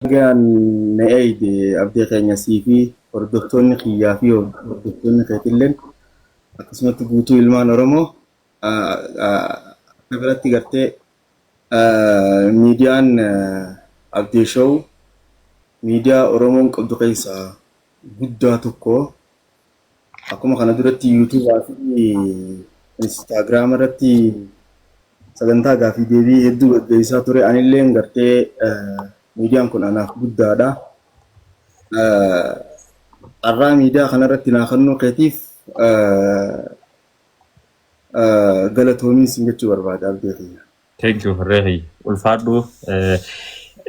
Nagaan na eeyde abdii keenya sii fi hordoftoonni kiyyaa fi hordoftoonni keetilleen akkasumatti guutuu ilmaan Oromoo akka biratti gartee miidiyaan Abdii Show miidiyaa Oromoon qabdu keessaa guddaa tokko. Akkuma kana duratti yuutuubaa fi Instaagiraama irratti sagantaa gaafii deebii hedduu gaggeessaa ture. Anilleen gartee miidiyaan kun anaaf guddaadha. Carraa miidiyaa kanarratti naa kennuu keetiif galatoomiin sin jechuu barbaada abdii kiyya. Thank you Farree kiyya. Ulfaadhu.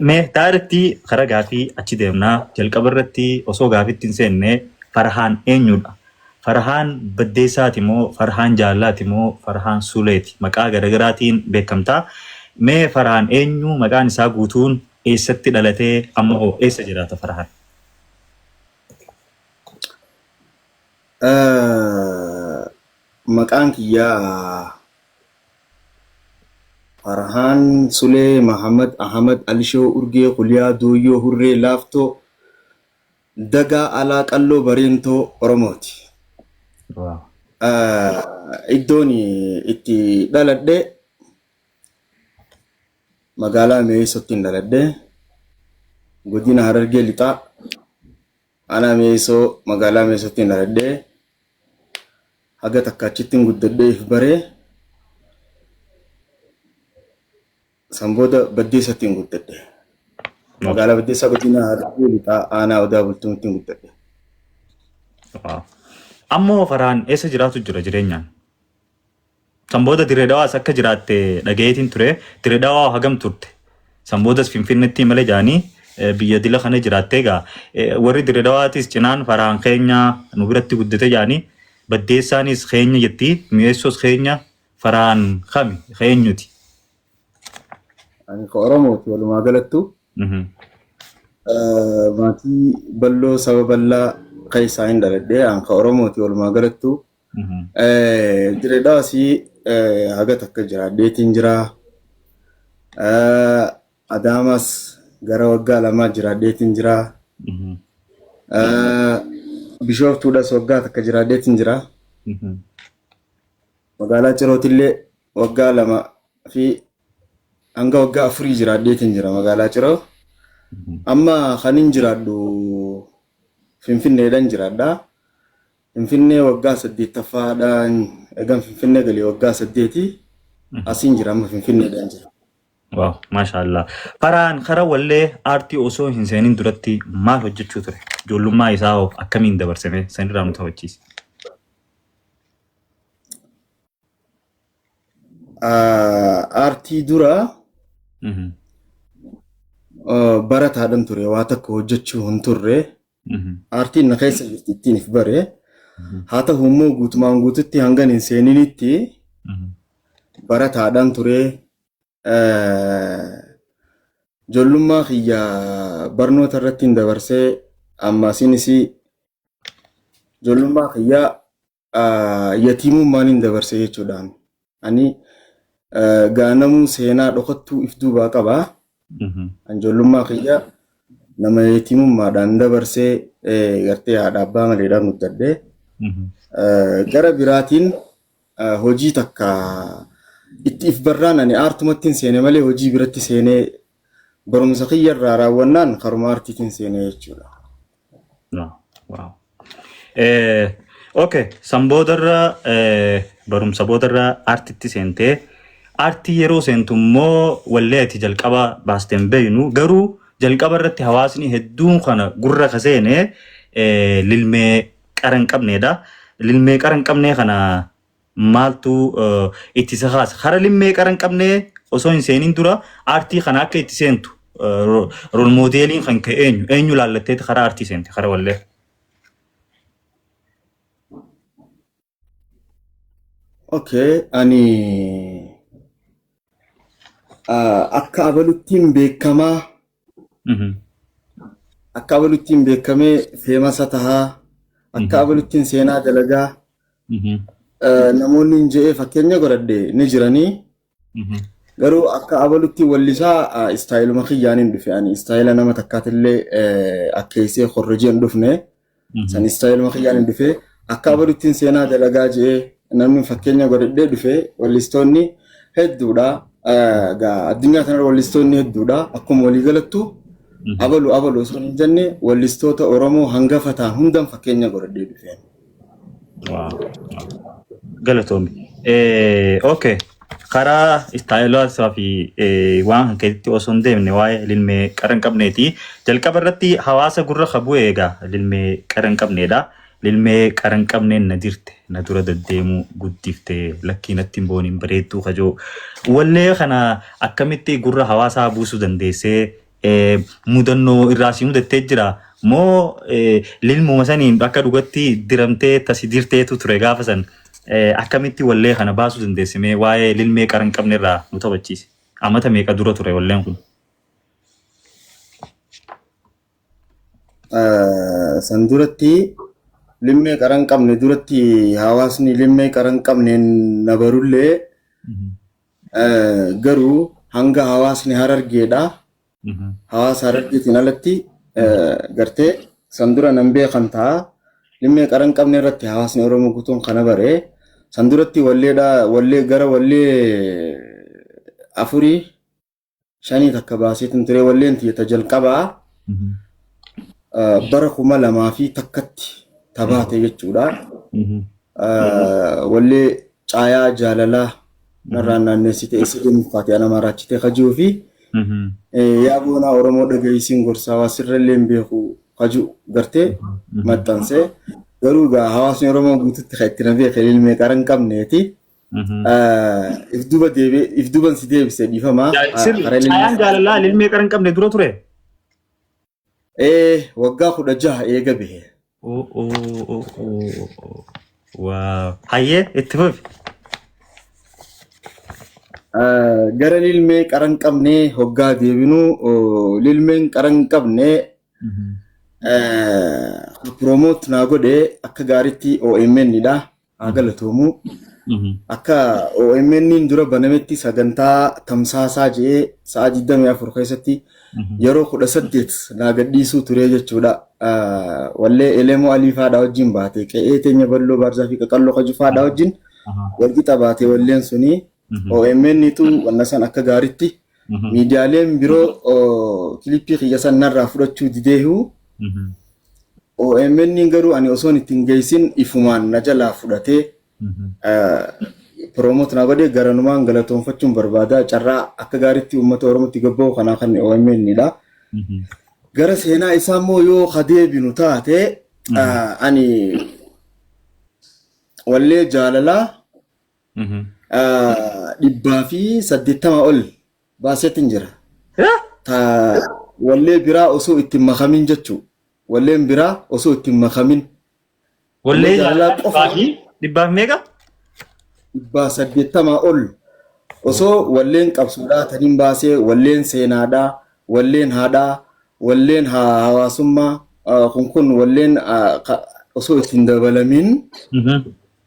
Mee daaretti karaa gaafii achi deemnaa. Jalqaba irratti osoo gaafitti hin seenne Farhaan eenyudha? Farhaan Baddeessaati moo Farhaan Jaallaati moo Farhaan Suleeti? Maqaa garaagaraatiin beekamta. Mee Farhaan eenyu? Maqaan isaa guutuun eessatti dhalatee amma hoo eessa jiraata Farhaan? Maqaan kiyyaa Farhaan Sulee Mahamad Ahmad Alishoo Urgee Kuliyaa Dooyyoo Hurree Laaftoo Dagaa Alaa Qalloo Bareentoo Oromooti. Iddoon itti dhaladhe magaalaa Mi'eessootti dhaladhe. Godina Harargee Lixaa aanaa Mi'eessoo magaalaa Mi'eessootti dhaladhe. Haga takka achittiin guddadhee if baree san booda Baddeessattiin guddadhe. Magaalaa Baddeessaa godina Harargee Lixaa aanaa Odaa Bultuumittiin guddadhe. Ammoo Farhaan eessa jiraatu jira jireenyaan? San booda Dirree Dhawaas akka jiraatte dhagayeetiin ture. Dirree Dhawaa hagam turte? San boodas Finfinneetti malee jaanii biyya dila kana jiraatte egaa warri Dirree Dhawaatis cinaan Farhaan keenya nu biratti guddate jaanii Baddeessaanis keenya jetti Mi'eessoos keenya Farhaan kami keenyuti? Ani ka Oromooti walumaa galattu. Maatii bal'oo saba bal'aa keessaa hin dhaladhe. Ani ka Oromooti walumaa galattu. Dirree Dhawaas haga takka jiraadheetiin jira. Adaamaas gara waggaa 2 jiraadheetiin jira. Bishooftuudhas waggaa takka jiraadheetiin jira. Magaalaa Cirootillee waggaa 2 fi hanga waggaa 4 jiraadheetiin jira magaalaa Ciroo. Amma kanin jiraadhu Finfinneedhaan jiraadha. Finfinnee waggaa 8ffaadhaan egan Finfinnee galee waggaa 8 asiin jira amma Finfinneedhaan jira. Waaw, maashaallah. Farhaan kara wallee aartii osoo hin seenin duratti maal hojjechuu ture? Ijoollummaa isaa hoo akkamiin dabarsame? Sanirraa nu taphachiisi. Aartii dura barataadhaan ture waa takka hojjechuu hin turre. Aartiin na keessa jirti ittiin if bare. Haa ta'u immoo guutumaan guututti hangan hin seeninitti barataadhaan ture. Ijoollummaa kiyya barnoota irratti hin dabarsee amma isinis ijoollummaa kiyya yatiimummaan hin dabarse jechuudhaan. Ani gaanamuu seenaa dhokattuu if duubaa qaba. An ijoollummaa kiyya nama yatiimummaadhaan dabarsee gartee haadha abbaa maleedhaan guddadhe. Gara biraatiin hojii takka itti if barraan ani aartumatti hin seene malee hojii biratti seenee barumsa kiyya irraa raawwannaan karuma aartiitiin seenee jechuudha. Wow. Okay, san boodarra barumsa boodarra aartitti seentee aartii yeroo seentu immoo wallee ati jalqaba baasteen beeynu garuu jalqaba irratti hawaasni hedduun kana gurra ka seene lilmee qara hin qabneedha. Lilmee qara hin qabnee kana maaltu itti isa kaasa? Kara lilmee qara hin qabnee osoo hin seenin dura aartii kana akka itti seentu rol moodeeliin kan ka'e eenyu? Eenyu laallatteeti karaa aartii seente kara wallee? Okay, ani akka abaluttiin beekamaa akka abaluttiin beekamee feemasa tahaa akka abaluttiin seenaa dalagaa namoonni hin je'ee fakkeenya godhadhe ni jiranii. Garuu akka abalutti wallisaa istaayiluma kiyyaan hin dhufe. Ani istaayila nama takkaatillee akkeessee korrojee hin dhufne. San istaayiluma kiyyaan hin dhufe. Akka abaluttiin seenaa dalagaa je'ee namni fakkeenya godhadhee dhufe wallistoonni hedduudha. Addunyaa kanarra wallistoonni hedduudha. Akkuma walii galattu abalu abalu osoo hin jenne wallistoota Oromoo hangafa ta'an hundan fakkeenya godhadhee dhufe. Galatoomi. Okay. Karaa istaayilaa fi waan kan keetti osoo hin deemne waa'ee lilmee qara hin qabneeti. Jalqaba irratti hawaasa gurra qabu egaa lilmee qara hin qabneedha. Lilmee qara hin qabneen na dirte na dura deddeemuu guddifte lakkii natti hin booniin bareedduu kajoo. Wallee kana akkamitti gurra hawaasaa buusuu dandeessee mudannoo irraa si mudattee jira moo lilmuma saniin akka dhugatti diramtee tasi dirteetu ture gaafa san akkamitti wallee kana baasuu dandeesse mee waa'ee lilmee qara hin qabne irraa nu taphachiise. Amata meeqa dura ture walleen kun? San duratti limmee qara hin qabne duratti hawaasni limmee qara hin qabneen na barullee garuu hanga hawaasni Harargeedha. Hawaasa Harargeetiin alatti gartee san dura nan beekan ta'a. Limmee qara hin qabne irratti hawaasni Oromoo guutuun kana bare. San duratti walleedha wallee gara wallee afurii shanii takka baaseetiin ture walleen tiyya ta jalqabaa bara 2001tti tabaate jechuudha. Wallee caayaa jaalalaa narraan naanneessite isa deemuuf kaate ana maraachite kajuu fi yaa boonaa Oromoo dhagayisiin gorsaa waa sirrallee hin beeku kaju gartee maxxansee garuu egaa hawaasni Oromoo guututti kan itti na beeke lilmee qara hin qabneeti. If duuba deebi'e if duuban si deebise dhiifama. Sirri Karaa lilmee caayaan jaalalaa lilmee qara hin qabne dura ture. Waggaa 16 eega bahe. Oh, oh, oh, oh, oh. Wow. Hayyee itti fufi. Gara lilmee qara hin qabne hoggaa deebinu lilmeen qara hin qabne promote naa godhe akka gaariitti OMN dha. Haa galatoomu. Akka OMN dura banametti sagantaa tamsaasaa je'ee sa'a 24 keessatti yeroo 18 naa gadhiisuu ture jechuudha. Wallee Elemoo Alii faadhaa wajjin baate qe'ee teenya bal'oo baarzaa fi qaqalloo kaju faadhaa wajjin walqixa baate walleen suni OMN tu wanna san akka gaariitti miidiyaaleen biroo kilippii kiyya san narraa fudhachuu dideehu OMN garuu ani osoon ittiin geessin ifumaan na jalaa fudhatee promote na godhe garanumaan galatoonfachuun barbaada. Carraa akka gaariitti uummata Oromootti gabba'u kanaa kan OMN dha. Gara seenaa isaa immoo yoo kadeebinu taate ani wallee jaalalaa 180 ol baaseetiin jira. Wallee biraa osoo ittiin makamin jechuu. Walleen biraa osoo ittiin makamin. Wallee jaalalaa qofa dhibbaaf meeqa? 180 ol osoo walleen qabsoodhaa taniin baasee walleen seenaadhaa, walleen haadhaa, walleen hawaasummaa kun walleen osoo ittiin dabalamin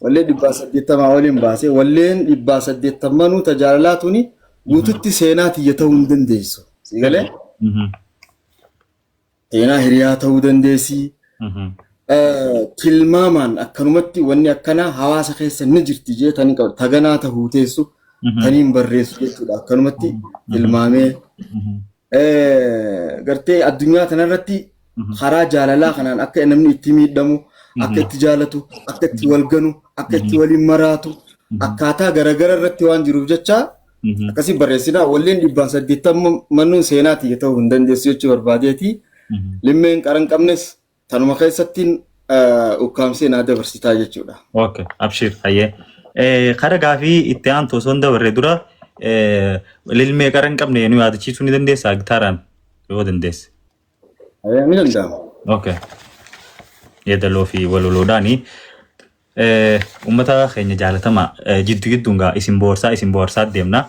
wallee 180 oliin baasee walleen 180nuu tajaalalaa tuni guututti seenaa tiyya ta'uu hin dandeessu. Si galee? Seenaa hiriyaa ta'uu dandeessi. Tilmaamaan akkanumatti wanni akkanaa hawaasa keessa ni jirti jeetanii qabu. Taganaa ta'uu teessu taniin barreessu jechuudha. Akkanumatti tilmaamee gartee addunyaa kanarratti karaa jaalalaa kanaan akka namni itti miidhamu, akka itti jaalatu, akka itti wal ganu, akka itti waliin maraatu akkaataa garaagara irratti waan jiruuf jecha akkasii barreessinaa walleen 180 mannuun seenaati ta'uu hin dandeessu jechuu barbaadeeti. Limmeen qara hin qabnes tanuma keessattiin ukkaamsee naa dabarsitaa jechuudha. Okay, abshir, hayyee. Kara gaafii itti aantu osoo hin dabarre dura lilmee qara hin qabne nu yaadachiisuu ni dandeessaa gitaaraan yoo dandeesse? Ni danda'ama. Okay. Yeedaloo fi waloloodhaani. Uummata keenya jaalatamaa jiddu jidduun gaa isin boorsaa deemna.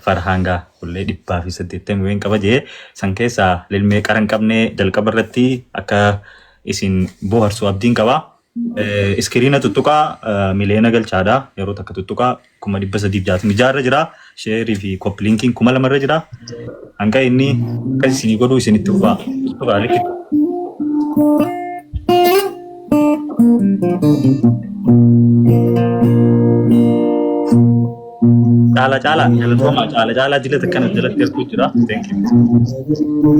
Farhaan gaa wallee 180 wayiin qaba jee san keessaa lilmee qara hin qabne jalqaba irratti akka isin bohaarsu abdiin qaba. Iskiriina tuttuqaa miliyoona galchaadha. Yeroo takka tuttuqaa 366,000 jira. Share fi copy linkiin 2000 irra jira. Hanga inni akkas isinii godhuu isinitti fufaa. Tuqaa likki. Caala caala galatoomaa caala caalaa jila takkana jalatti erguu jira. Thank you.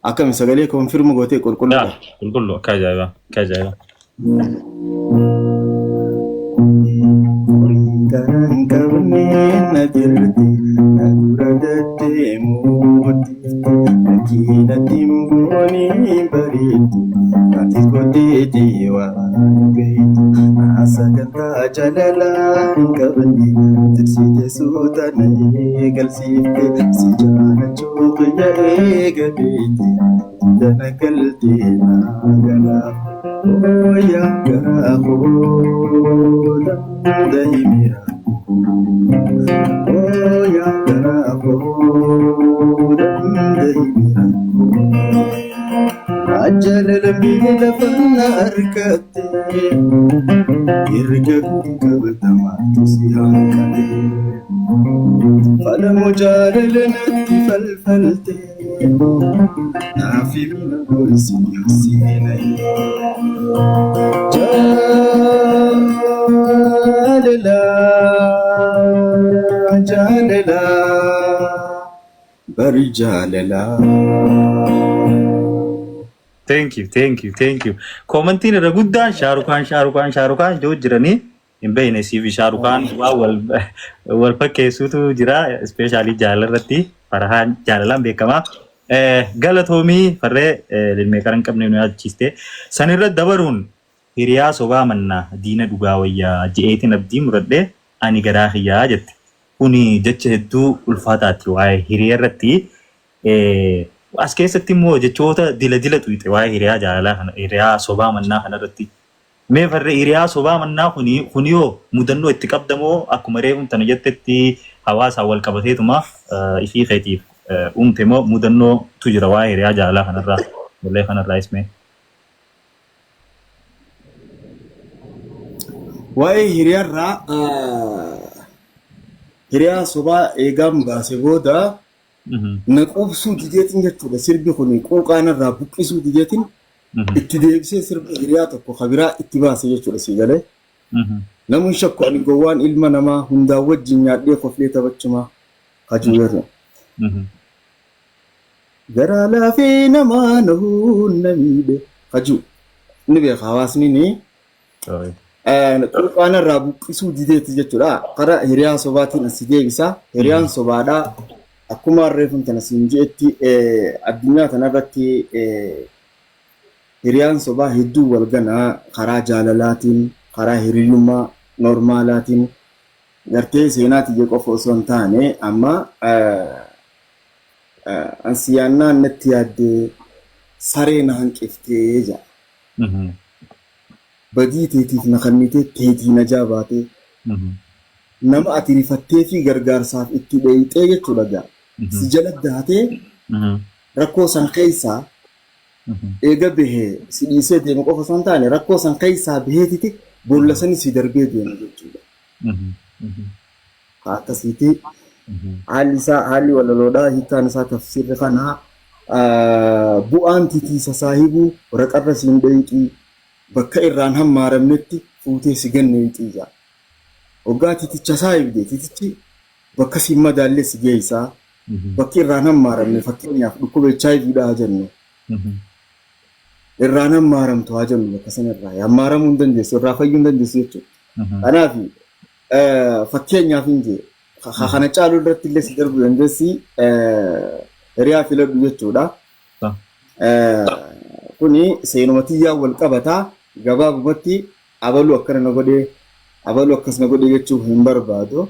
Akkami sagalee confirm gootee qulqulluudha? Yaa qulqullu akka ajaa'ibaa akka ajaa'ibaa. Horii garaa hin qabne na jirti na dura deddeemuu guddifte lakkii natti hin goonii bareeddu atis godheeti waan hin beektu na sagantaa jaalalaa hin qabne tirsite suuta na eegalsiifte si jaalachuu kiyya eegaleeti dana galtee na galaafte. Ooya garaa koo danda'imira. Ooya garaa koo danda'imira. Jaalala miila lafa argatte erga qabatamaatu si hanqate. Falamu jaalala natti falfalte naafi mina gosi seenai. Jaalala jaalala bari jaalala. Thank you, thank you, thank you. Commentiin irra guddaan Shaarukaan, Shaarukaan, Shaarukaan joo jiranii hin beekne siif Shaarukaan waan wal wal fakkeessuutu jira. Especially jaalala irratti Farahaan jaalalaan beekama. Galatoomii farree lilmee qara hin qabne nu yaadachiiste. Sanirra dabaruun hiriyaa sobaa mannaa diina dhugaa wayyaa je'eetiin abdii muradhe ani garaa kiyyaa jette. Kuni jecha hedduu ulfaataati waa'ee hiriyaa irratti. As keessatti immoo jechoota dila dila tuyxe waa'ee hiriyaa jaalalaa kana hiriyaa sobaa mannaa kana irratti. Mee farree hiriyaa sobaa mannaa kuni kuniyoo mudannoo itti qabdamoo akkuma reefuun tana jettetti hawaasaan wal qabateetuma ifii keetiif uumte moo mudannootu jira waa'ee hiriyaa jaalalaa kanarraa wallee kanarraa ismee. Waa'ee hiriyaarraa hiriyaa sobaa eegaan baase booda na quubsuu dideetiin jechuudha. Sirbi kun quuqaan irraa buqqisuu dideetiin itti deebisee sirba hiriyaa tokko kabiraa itti baase jechuudha sii galee. Namni shakku ani gowwaan ilma namaa hundaan wajjin nyaadhee koflee taphachumaa kajuuleetu. Garaa laafee namaa nahuun na miidhe kajuu ni beeka hawaasni ni quuqaan irraa buqqisuu dideeti jechuudha. Karaa hiriyaa sobaatiin asi deebisa. Hiriyaan sobaadhaa akkuma reefuun tana siin je'etti addunyaa kanarratti hiriyaan sobaa hedduu wal ganaa karaa jaalalaatiin, karaa hiriyyummaa normaalaatiin gartee seenaa tiyya qofa osoo hin taane amma ansi yaannaan natti yaaddee saree na hanqiftee jedha. Badii teetiif na kannitee teetii najaa baatee nama ati rifattee fi gargaarsaaf itti dheeyxee jechuudha gaa. Si jala dahatee rakkoo san keessaa eega bahee si dhiisee deemu qofa osoo hin taane rakkoo san keessaa baheetiti boolla sani si darbee deema jechuudha. Akkasiiti haalli isaa haalli walaloodhaa hiikkaan isaa tafsiirri kanaa bu'aan titiisa saahibuu raqarra siin dheeyxii bakka irraan hammaaramnetti fuutee si ganneeyxii jaa. Hoggaa titicha saahibde titichi bakka siin madaallee si geessaa. Bakki irraan hammaaramne fakkeenyaaf dhukkuba HIV dha haa jennu. Irraan hammaaramtu haa jennu bakka sanarraa. Hammaaramuu hin dandeessu irraa fayyuu hin dandeessu jechuudha. Kanaaf fakkeenyaaf hin jee kana caalu irratti illee si darbuu dandeessi hiriyaa filadhu jechuudha. Kuni seenuma tiyyaan wal qabataa gabaabumatti abaluu akkana na godhee abaluu akkas na godhee jechuu hin barbaadu.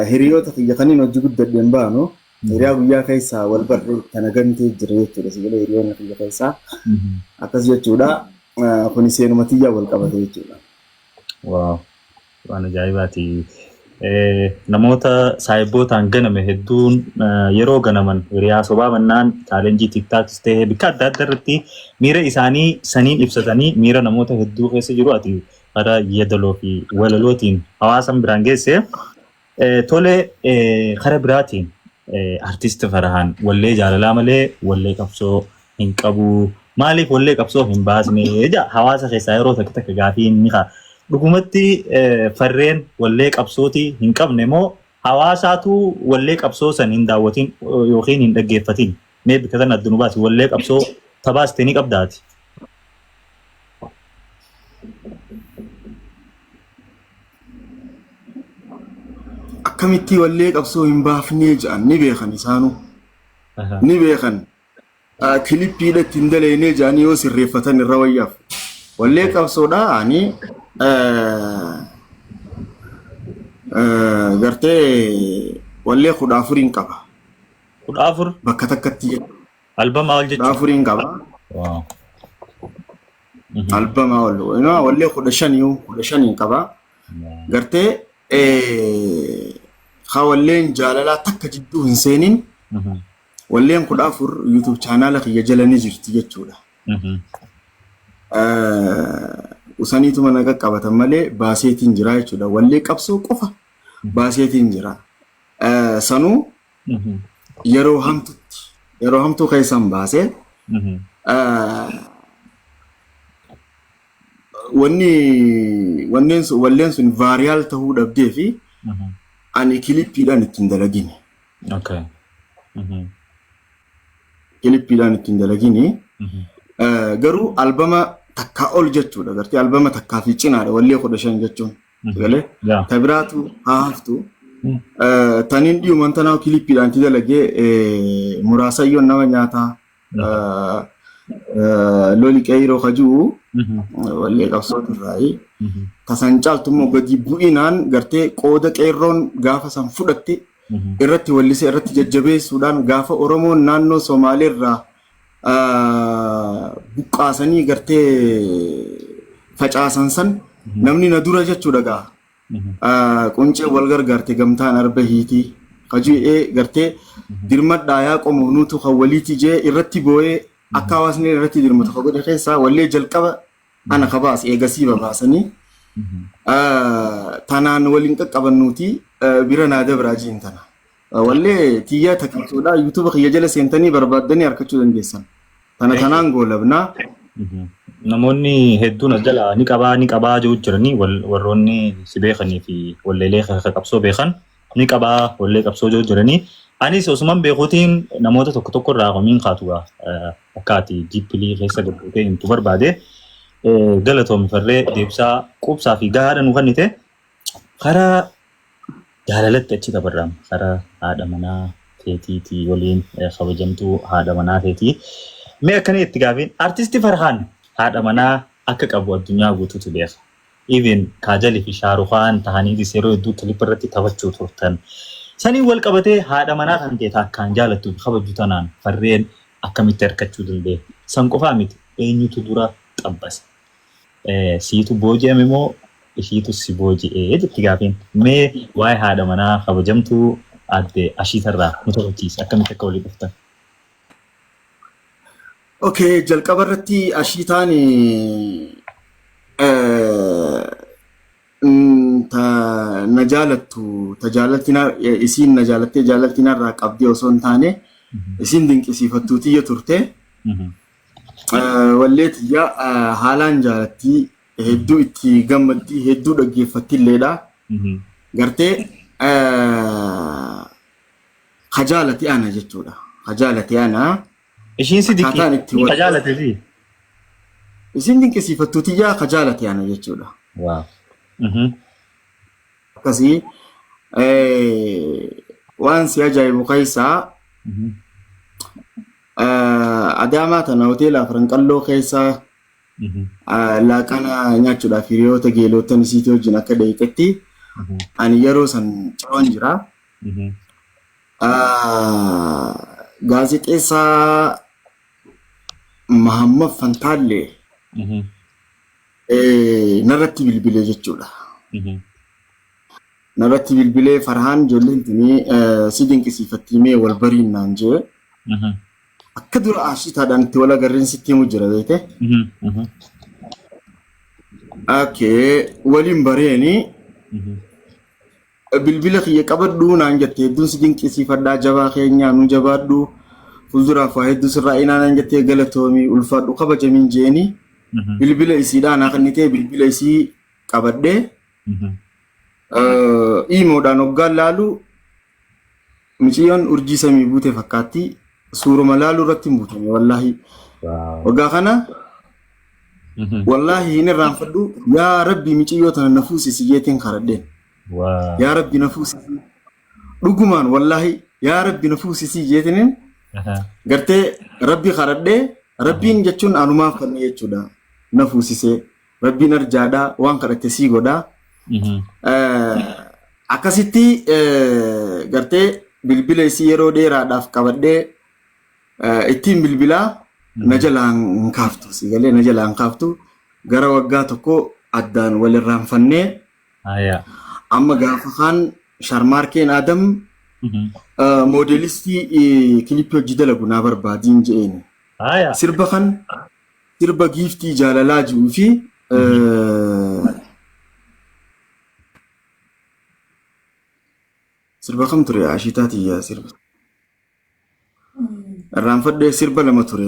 Hiriyoota kiyya kanneen hojii guddadhe hin baanu. Hiriyaa guyyaa keessaa wal barree kana gantee jira jechuudha. Sibiila hiriyoonni kiyya keessaa akkas jechuudha. Kuni seenuma tiyyaan wal qabata jechuudha. Wow. Waan ajaa'ibaati. Namoota saayibbootaan ganame hedduun yeroo ganaman hiriyaa sobaa mannaan challenge TikTokis ta'ee bakka adda addaa irratti miira isaanii saniin ibsatanii miira namoota hedduu keessa jiru ati karaa yeedaloo fi walalootiin hawaasan biraan geesse. Tole, karaa biraatiin artist Farahaan wallee jaalalaa malee wallee qabsoo hin qabu. Maaliif wallee qabsoo hin baasne jedha hawaasa keessaa yeroo takka takka gaafii inni ka'a. Dhugumatti farreen wallee qabsootii hin qabne moo hawaasaatu wallee qabsoo san hin daawwatin yookiin hin dhaggeeffatin? Mee bikka tana adda nu baasi, wallee qabsoo tabaaste ni qabdaati. Akkamitti wallee qabsoo hin baafnee jedhan ni beekan isaanuu. Ni beekan. Kilippiidha ittiin dalaynee jedhanii yoo sirreeffatan irra wayyaaf. Wallee qabsoodha ani gartee wallee 14n qaba. 14? Bakka takkatti jechuudha. Albamaa ol Kudha jechuudha. afuriin qaba. Albamaa ol. Wallee 15 15n qaba. Gartee haa walleen jaalalaa takka jidduu hin seenin walleen 14 YouTube channel kiyya jala ni jirti jechuudha. Usaniituma na qaqqabatan malee baaseetiin jira jechuudha. Wallee qabsoo qofa baaseetiin jira. Sanuu yeroo hamtutti yeroo hamtuu keessan baasee wanni wanneen sun walleen sun viral ta'uu dhabdee fi ani kilippiidhaan ittiin dalagine. Kilippiidhaan ittiin dalagine. Garuu albama takkaa ol jechuudha. Gartee albama takkaa fi cinaadha wallee 15 jechuun. Galee ta biraatu haa haftu. Taniin dhiyuman tanaa kilippiidhaan itti dalagee muraasayyoon nama nyaataa loli qeyroo kajuu wallee qabsootu irraayi. Tasan caaltu immoo gadi bu'inaan gartee qooda qeerroon gaafa san fudhatte irratti wallisee irratti jajjabeessuudhaan gaafa Oromoon naannoo Somaaleerraa buqqaasanii gartee facaasan san namni na dura jechuudha gaa. Quncee wal gargaarte gamtaan arba hiitii. Kaju'ee gartee dirmadhaa yaa qomoo nuutu kan waliiti jee irratti boo'ee akka hawaasni irratti dirmatu ka godhe keessaa wallee jalqaba ana ka baase eegasii babaasanii tanaan waliin qaqqabannuuti bira naa dabraa jiin tana. Wallee tiyya takkachuudha YouTube kiyya jala seentanii barbaaddanii argachuu dandeessan. Tana tanaan goolabnaa. Namoonni hedduun as jala ni qabaa ni qabaa jiru jiranii warroonni si beekanii fi walleelee qabsoo beekan ni qabaa wallee qabsoo jiru jiranii. Anis osuman beekuutiin namoota tokko tokko irraa komiin kaatu akka ati deeply keessa gabbuutee himtu barbaade. Galatoomi farree, deebisaa quubsaa fi gahaadha nu kennite. Karaa jaalalatti achi dabarraam, karaa haadha manaa keetiitii waliin, kabajamtuu haadha manaa keetii. Mee akkana itti gaafiin, artisti Farhaan haadha manaa akka qabu addunyaa guutuutu beeka. Even Kaajalii fi Shaarukaan tahaniitis yeroo hedduu kilipa irratti taphachuu turtan. Saniin wal qabatee haadha manaa kan ta'e akkaan jaalattuu fi kabajju tanaan farreen akkamitti harkachuu danda'e? San qofaa miti, eenyutu dura xabbase? Siitu booji'ame moo ishiitu si booji'ee jetti gaafiin. Mee waa'ee haadha manaa kabajamtuu aadde Ashiitarraa nu taphachiisi, akkamitti akka walii dhuftan? Okay, jalqaba irratti Ashiitaan na jaalattu ta jaalalti isiin na jaalattee jaalalti narraa qabdee osoo hin taane isiin dinqisiifattuu tiyya turte. Wallee tiyya haalaan jaalattii, hedduu itti gammaddii, hedduu dhaggeeffattilleedha. Gartee kajaalati ana jechuudha. Kajaalati ana. Ishiin si Akkaataan itti dinqii jaalate si? Isiin dinqisiifattuu tiyya kajaalati ana jechuudha. Akkasii waan si ajaa'ibu keessaa Adaamaa tana hoteela Afran Qalloo keessa laaqana nyaachuudhaaf hiriyoota geelootan isiitii wajjin akka dheeyxetti ani yeroo san cawan jira. Gaazexeessaa Mahammad Fantaallee narratti bilbile jechuudha. Narratti bilbilee Farhaan ijoolleen tuni si dinqisiifattii mee wal bariin naan jee. Akka dura Ashitaadhaan itti wal agarreen sitti himu jira beekte. Okay, waliin bareeni bilbila kiyya qabadhu naan jette, hedduun si dinqisiifadhaa, jabaa keenyaa nu jabaadhu, fuulduraaf waa hedduu sirraa inaa naan jettee, galatoomii, ulfaadhu, kabajamiin jeeni bilbila isiidhaa naa kennitee, bilbila isii qabadhee iimoodhaan hoggaan laalu miciyyoon urjii samii buute fakkaatti, suuruma laaluu irratti hin buutame wallaahi. Waggaa kana wallaahi hin irraanfadhu, yaa Rabbi miciyyoo tana na fuusisi jeetiin kadhadheen. Yaa Rabbi na fuusisi. Dhugumaan wallaahi yaa Rabbi na fuusisi jeetiniin gartee Rabbi kadhadhee, Rabbiin jechuun anumaaf kanne jechuudha. Na fuusisee Rabbiin arjaadhaa, waan kadhatte sii godhaa. Akkasitti gartee bilbila isii yeroo dheeraadhaaf qabadhee ittiin bilbilaa na jalaan hin kaaftu, si galee, na jalaan hin kaaftu. Gara waggaa tokko addaan wal irraanfannee amma gaafa kaan Sharmaarkeen Adam moodelistii kilippii hojii dalagu naa barbaadiin je'een. Sirba kan sirba giiftii jaalalaa ji'uu fi sirba kam ture, Ashiitaa tiyya, sirba irraanfadhee, sirba lama ture.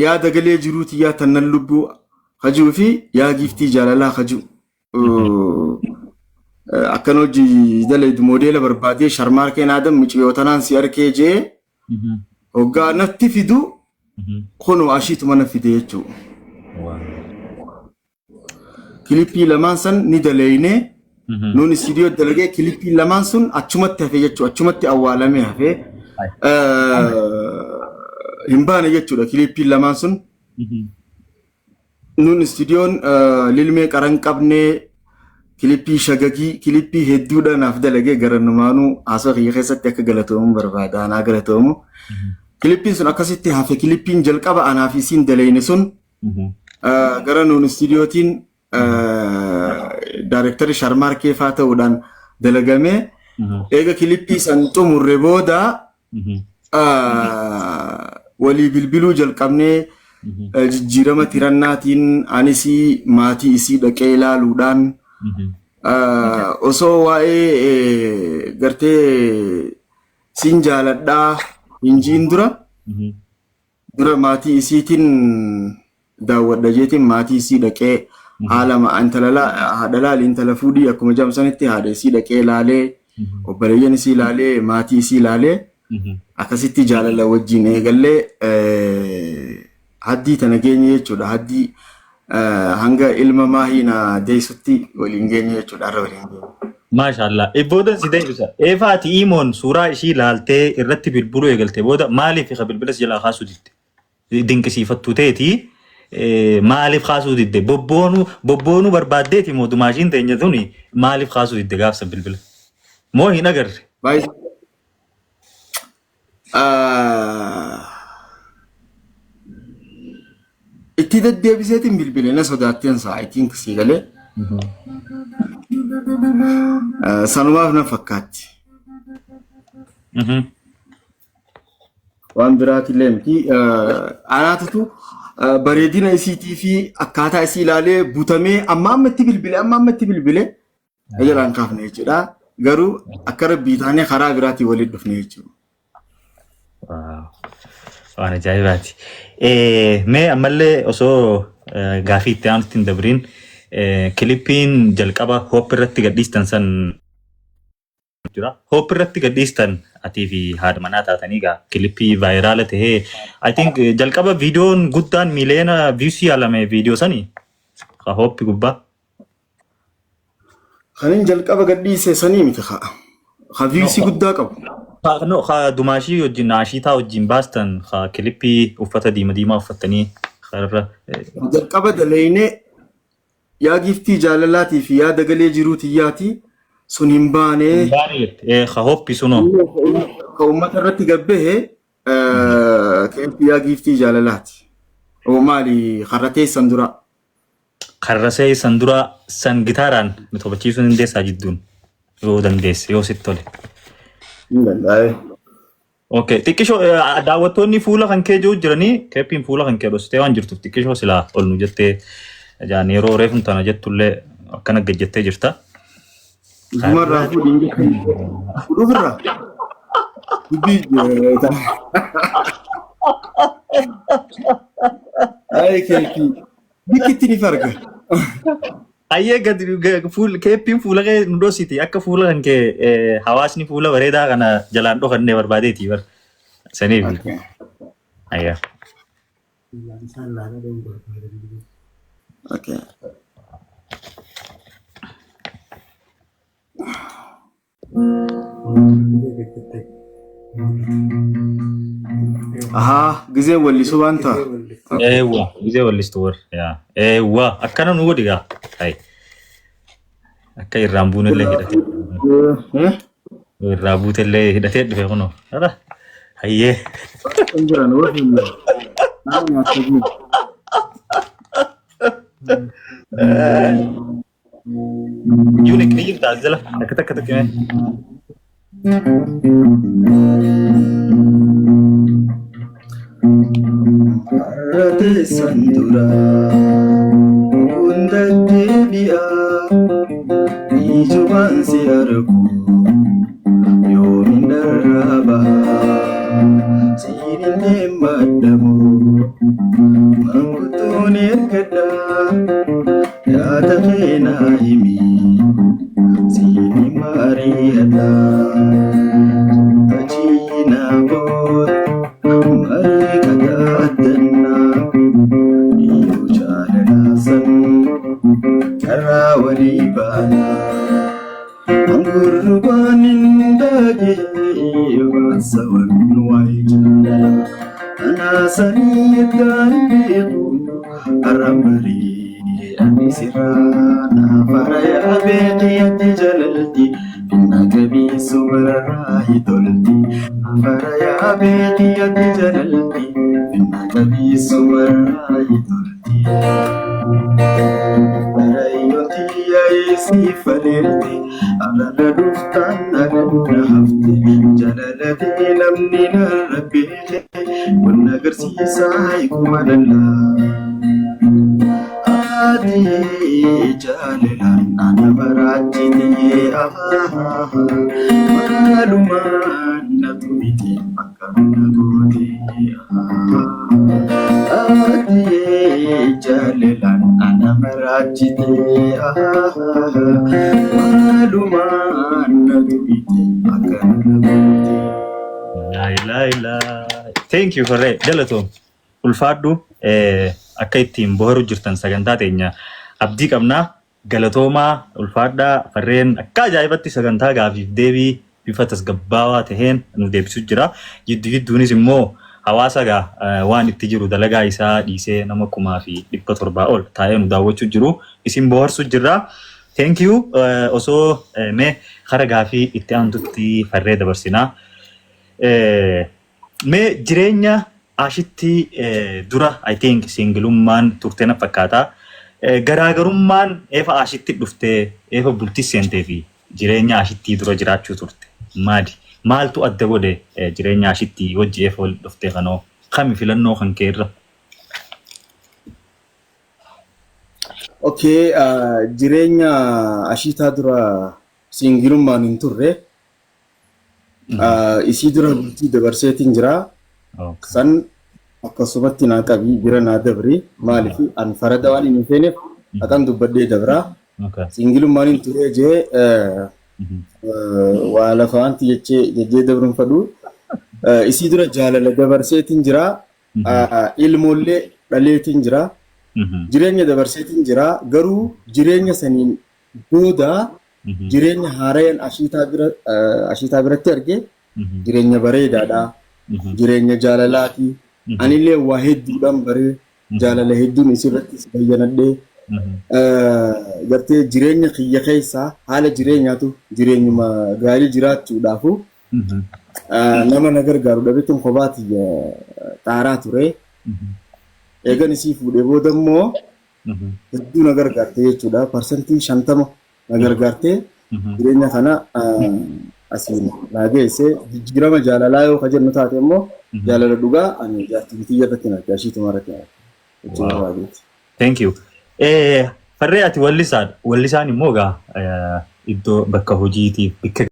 Yaada galee jiruu tiyyaa tannan lubbuu hajuu fi yaa giiftii jaalalaa hajuu. Akkan hojii dalaydu moodeela barbaadee Sharmaarkeen Adam miciyoo tanaan si arkee jee hoggaa natti fidu kunoo ashiituma na fide jechuudha. Kilippii lamaan san ni daleeynee, nuun istiidiyoo dalagee, kilippii lamaan sun achumatti hafe jechuudha. Achumatti awwaalamee hafe. Hin baane jechuudha kilippiin lamaan sun. Nuun istiidiyoon lilmee qaran qabnee kilippii shagagii kilippii hedduudha naaf dalagee, gara numaanuu haasawaa kiyya keessatti akka galatoomu barbaada, anaa galatoomu. Kilippiin sun akkasitti hafe. Kilippiin jalqaba anaa fi isiin daleyne sun gara nuun istiidiyootiin daayireektarri Sharmaarkee faa ta'uudhaan dalagamee, eega kilippii san xumurre booda walii bilbiluu jalqabnee, jijjiirama tirannaatiin anis maatii isii dhaqee ilaaluudhaan osoo waa'ee gartee siin jaaladhaa hin jiin dura dura maatii isiitiin daawwadha jeetiin maatii isii dhaqee, haala intala haadha laali, intala fuudhii akkuma jedhamu haadha isii dhaqee ilaalee, obboleeyyan isii ilaalee, maatii isii ilaalee, akkasitti jaalala wajjin eegallee haddii tana geenye jechuudha. Haddii hanga ilma maahii na deessutti waliin geenye jechuudha. Har'a waliin geenye. Maashaallah. Boodan si deebisa. Eefa ati imoon suuraa ishii ilaaltee irratti bilbiluu eegalte booda maaliif ka bilbila si jalaa kaasuu didde? Dinqisiifattuu ta'eeti maaliif kaasuu didde? Bobboonuu bobboonuu barbaaddeeti moo dumaashiin teenya tuni maaliif kaasuu didde gaafsan bilbila? Moo hin agarre? Baay'ee itti deddeebiseetiin bilbile, na sodaatteen sa'a, I think, sii galee. Sanumaaf na fakkaatti. Waan biraatillee miti. Anaatutu bareedina isiitii fi akkaataa isii ilaalee butamee amma amma itti bilbile, amma amma itti bilbile na jalaan kaafne jechuudha. Garuu akka rabbii taanee karaa biraatiin walitti dhufne jechuudha. Waan ajaa'ibaati. Mee ammallee osoo gaafii itti aanutti hin dabriin, kilippiin jalqaba Hope irratti gadhiistan san jira. Hope irratti gadhiistan atii fi haadha manaa taatanii gaa kilippii viral tahee, I think jalqaba viidiyoon guddaan miiliyoona views yaalame viidiyoo sanii ka Hope gubbaa. Kanin jalqaba gadhiise sanii miti kaa. Ka views guddaa qabu. No, ka dumaashii wajjin ashiitaa wajjin baastan, ka kilippii uffata diima diimaa uffattanii karra. Jalqaba daleeynee yaa giiftii jaalalaatii fi yaa dagalee jiruu tiyyaati sun hin baanee. Baane jette. Ka Hope sunoo. Ka uummata irratti gabbahe kilippii yaa giiftii jaalalaati. Oo maali, karra teessan dura. Karrasee san dura san gitaaraan nu taphachiisuu dandeessaa jidduun yoo dandeesse, yoo sitti tole. Hin danda'e. Okay, xiqqishoo daawwattoonni fuula kan kee jiru jiranii, keeppiin fuula kan kee dhositee waan jirtuuf xiqqishoo silaa ol nu jettee jaan, yeroo reefum tana jettullee akkana gad jettee jirta. Ifumarraa fuudhiin jettan. Fuudhuufirraa. Dubbii. Ay, keeppii. Bikkitti ni farga. Ayyee, gadi fuul keeppiin fuula kee nu dhositi, akka fuula kan kee hawaasni fuula bareedaa kana jalaan dhokannee barbaadeeti bar. Saniif. Okay. Ayyaa. Okay. Ahaa, gizee wallisuu waan ta'a. Eewwa, gizee wallistu warra. Yaa. Eewwa, akkana nu godhi gaa. Ayi. Akka irraan buunellee hidhatee. Eh? Irraa buutellee hidhatee dhufe kunoo. Hara. Hayyee. Kan jiran warri nama nyaata jiru. Yuunik ni jirta as jala. Takka takka takka mee. Har'a teessan dura hunda deebi'a, ijumaan si argu yoomin dharraa baha, siin illee maddamu maanguddoon ergadha, yaada kee naa himi, siin mari'adha, achiina booda marii qadaadannaa dhiyyoo jaalalaasan karaa walii baana. Angurrubaan hin dhagee waan sawan waa'ee jaalala. Anaasanii ergaan beeku har'aan barii ani sirraa naafara yaabee xiyyatti jalalti finna qabeessu bararraa hitolti. Naafara yaabee xiyyatti jalalti finna qabeessu bararraa hitolti. Barayyooti yaa'ee faleelti arraba dhuftaan naganna hafte, jalalatee namni narra beeke kun agarsiisaa hiikuma lallaa. Ati jaalalaan ana baraachitee, maalumaan na tumite akka na goote. Ati jaalalaan ana baraachitee, maalumaan na tumite akka na goote. Laa ilaa ilaa. Thank you, Farree. Galatoom. Ulfaadhu, akka ittiin boharu jirtan sagantaa teenya abdii qabnaa. Galatoomaa, ulfaadhaa. Farreen akka ajaa'ibatti sagantaa gaafiif deebii bifa tasgabbaawaa taheen nu deebisu jira. Jiddu jidduunis immoo hawaasa gaa waan itti jiru dalagaa isaa dhiisee nama 1700 ol taa'ee nu daawwachuu jiru. Isin bohaarsu jirra. Thank you. Osoo mee kara gaafii itti aantutti Farree dabarsinaa. Mee jireenya ashitti dura, I think singleummaan turte na fakkaata. Garaagarummaan eefa ashitti dhuftee, eefa bultii seentee fi jireenya ashittii dura jiraachuu turte maali? Maaltu adda godhe jireenya ashittii wajji eefa walitti dhuftee kanoo? Kami filannoo kan kee irra? Okay, jireenya ashiitaa dura singleummaan hin turre. Isii dura bultii dabarseetiin jira. San akkasumatti naa qabi, bira naa dabri. Maaliif an farada waan hin feeneef haqan dubbadhee dabra. Singleummaan hin turee jee waa lafa wanti jechee jejjee dabruun fadhu. Isii dura jaalala dabarseetiin jira. Ilmoollee dhaleetiin jira. Jireenya dabarseetiin jira. Garuu jireenya saniin booda jireenya haarayaan ashiitaa biratti arge jireenya bareedaadha. Jireenya jaalalaati. Anillee waa hedduudhaan baree, jaalala hedduun isirratti bayyanadhee, gartee jireenya kiyya keessaa haala jireenyaatu jireenyuma gaarii jiraachuudhaafu nama na gargaaru dhabeetiin kophaa xaaraa ture. Eegan isii fuudhee booda immoo Hedduu na gargaarte jechuudha. 50% na gargaartee jireenya kana asiin naa geesse. Jijjiirama jaalalaa yoo ka jennu taate immoo jaalala dhugaa ani jaartii tiyya irratti hin arge, ashiituma irratti hin arge. Jechuun barbaadeeti. Thank you. Farree, ati wallisaadha. Wallisaan immoo egaa iddoo bakka hojiitiif bakka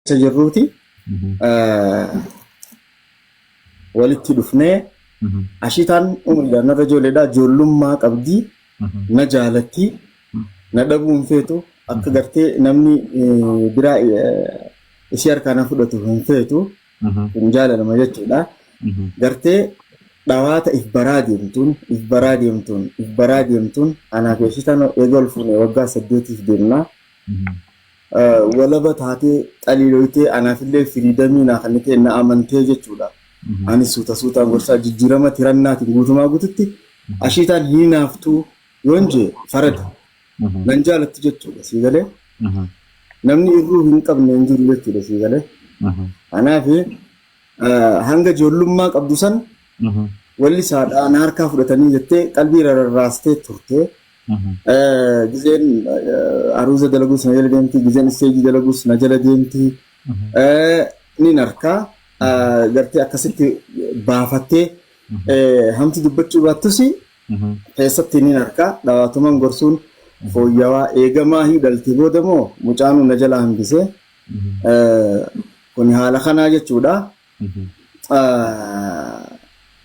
Keessa jirruuti walitti dhufnee. Ashiitaan umriidhaan narra ijoolleedha, ijoollummaa qabdi, na jaalatti, na dhabuu hin feetu, akka gartee namni biraa ishee harkaa na fudhatu hin feetu. Kun jaalalama jechuudha. Gartee dhawaata if baraa deemtuun, if baraa deemtuun, if baraa deemtuun, anaa fi ashiitaan eega ol fuune waggaa 8f deemna. Walaba taatee xaliiloytee anaafillee freedom naa kennitee na amantee jechuudha. Anis suuta suutaan gorsaa jijjiirama tirannaatiin guutumaa guututti ashiitaan hin hinaaftuu yoon jee farada. Nan jaalatti jechuudha, sii galee. Namni irruu hin qabne hin jiru jechuudha, sii galee. Kanaaf hanga ijoollummaa qabdu san walli isaadhaa na harkaa fudhatanii jettee qalbii rarraastee turte. Gizeen aruuza dalaguus na jala deemti, gizeen stage dalaguus na jala deemti. Nin harkaa gartee akkasitti baafattee hamti dubbachuu baattus keessatti nin harkaa dhawaatuman gorsuun fooyyawaa eegamaa hidhalte booda moo mucaanuu na jala hambisee. Kun haala kanaa jechuudha.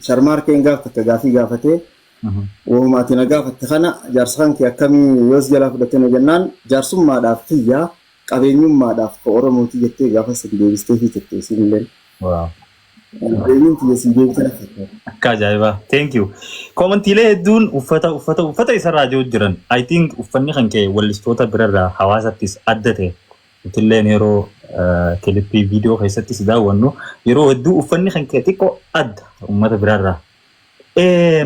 Sharmaarkeen gaaf takka gaafii gaafatee, "Wahuma ati na gaafatte kana, jaarsa kan kee akkamii yoos jalaa fudhatte?" na jennaan, "Jaarsummaadhaaf kiyyaa, qabeenyummaadhaaf ka Oromooti," jettee gaafa san deebistee fi turte isinilleen. Deebiin tiyya sii deebite na fakkaata. Akka ajaa'ibaa. Thank you. Commentiilee hedduun uffata, uffata, uffata isarraa jiru jiran. I think uffanni kan kee wallistoota birarraa hawaasattis adda ta'e. Nutilleen yeroo clip viidiyoo keessatti si daawwannu yeroo hedduu uffanni kan kee xiqqoo adda uummata birarraa.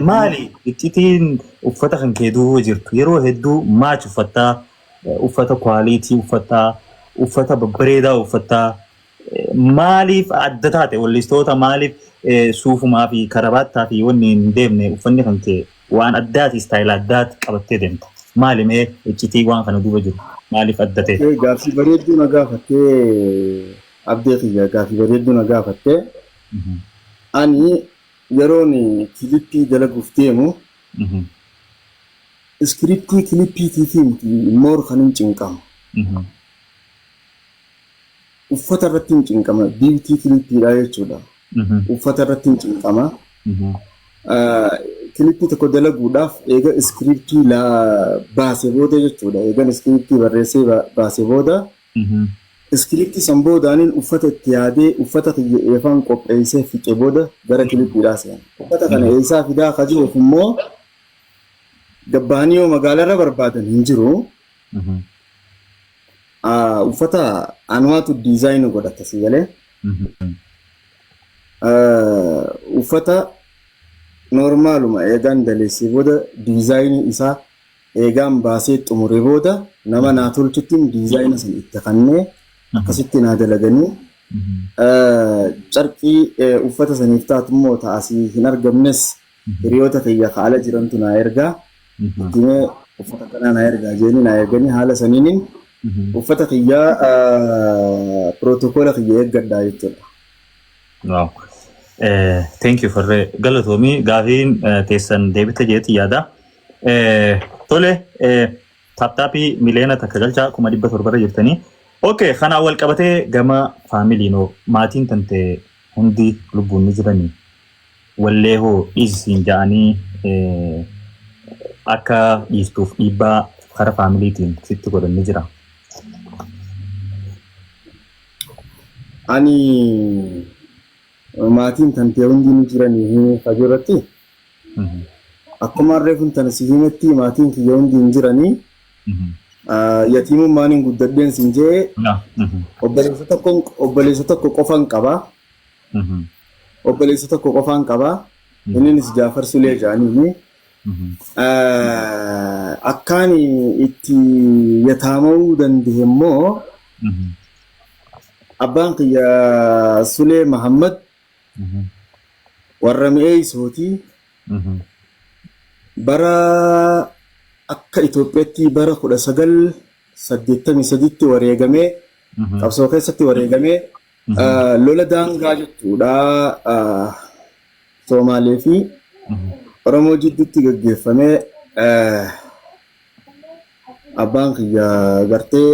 Maali iccitiin uffata kan kee duuba jirtu? Yeroo hedduu match uffattaa, uffata quality uffattaa, uffata babbareedaa uffattaa. Maaliif adda taate? Wallistoota maaliif suufumaa fi karabaattaa fi wanni hin deemne? Uffanni kan kee waan addaati, style addaati qabattee deemta. Maali mee iccitii waan kana duuba jiru? Maaliif adda ta'e? Gaaffii bareedduu na gaafattee, abdee kiyya, gaaffii bareedduu na gaafattee. Ani yeroon clip dalaguuf deemu script clipiitii miti more kan hin cinqamu. Uffata irratti hin cinqama, beauty clipiidha jechuudha. Uffata irratti hin cinqama. Clip tokko dalaguudhaaf eega script baase booda jechuudha. Eegan script barreessee baase booda, script san boodaaniin uffata itti yaadee, uffata kiyya eefaan qopheessee fixe booda gara clipiidhaa seena. Uffata kana eessaa fidaa ka jiruuf immoo gabbaanii yoo magaalarra barbaadan hin jiru. Uffata anumaatu design godhata, si galee. Uffata normaluma eegaan daleessee booda, design isaa eegaan baasee xumuree booda, nama naa tolchuttiin design san itti kannee akkasitti naa dalaganii, carqii uffata saniif taatu immoo ta'asii hin argamnes hiriyoota kiyya ka ala jirantu naa ergaa, ittimee uffata kanaa naa ergaa jeeni naa erganii, haala saniinin uffata kiyyaa protocol kiyya eeggadhaa jechuudha. Wow. Thank you, Farree. Galatoomii, gaafiin teessan deebite jeeti yaada. Tole, tap tapii 1,700,000 galchaa, 700,000 irra jirtanii. Okay, kanaan wal qabatee gama faamiliinoo maatiin tante hundi lubbuun ni jiranii? Wallee hoo dhiisisiin ja'anii akka dhiistuuf dhiibbaa kara faamiliitiin sitti godhan ni jira? Ani maatiin tantee hundi ni jiranii fagoo irratti, akkuma harree kun tana si himetti, maatiin kiyya hundi hin jiranii. Yatiimummaan hin guddadheen sin jee, obboleessa tokko qofan qaba. Obboleessa tokko qofaan qaba. Innis Jaafar Sulee jedhaniini. Akkaan itti yataama'uu danda'e immoo, abbaan kiyya Sulee Mahammad warra mi'eessooti. Bara akka Itoophiyaatti bara 1983tti wareegamee, qabsoo keessatti wareegamee, lola daangaa jechuudha Somaalee fi Oromoo jidduutti gaggeeffamee, abbaan kiyya gartee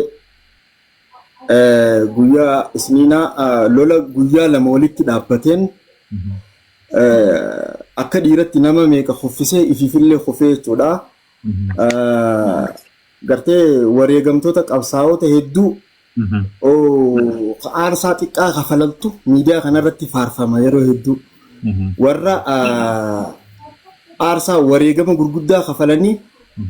guyyaa isniinaa lola guyyaa 2 walitti dhaabbateen akka dhiiratti nama meeqa kuffisee ifiifillee kufee jechuudha. Gartee wareegamtoota qabsaa'ota hedduu aarsaa xiqqaa kafalaltu miidiyaa kanarratti faarfama yeroo hedduu. Warra aarsaa wareegama gurguddaa kafalanii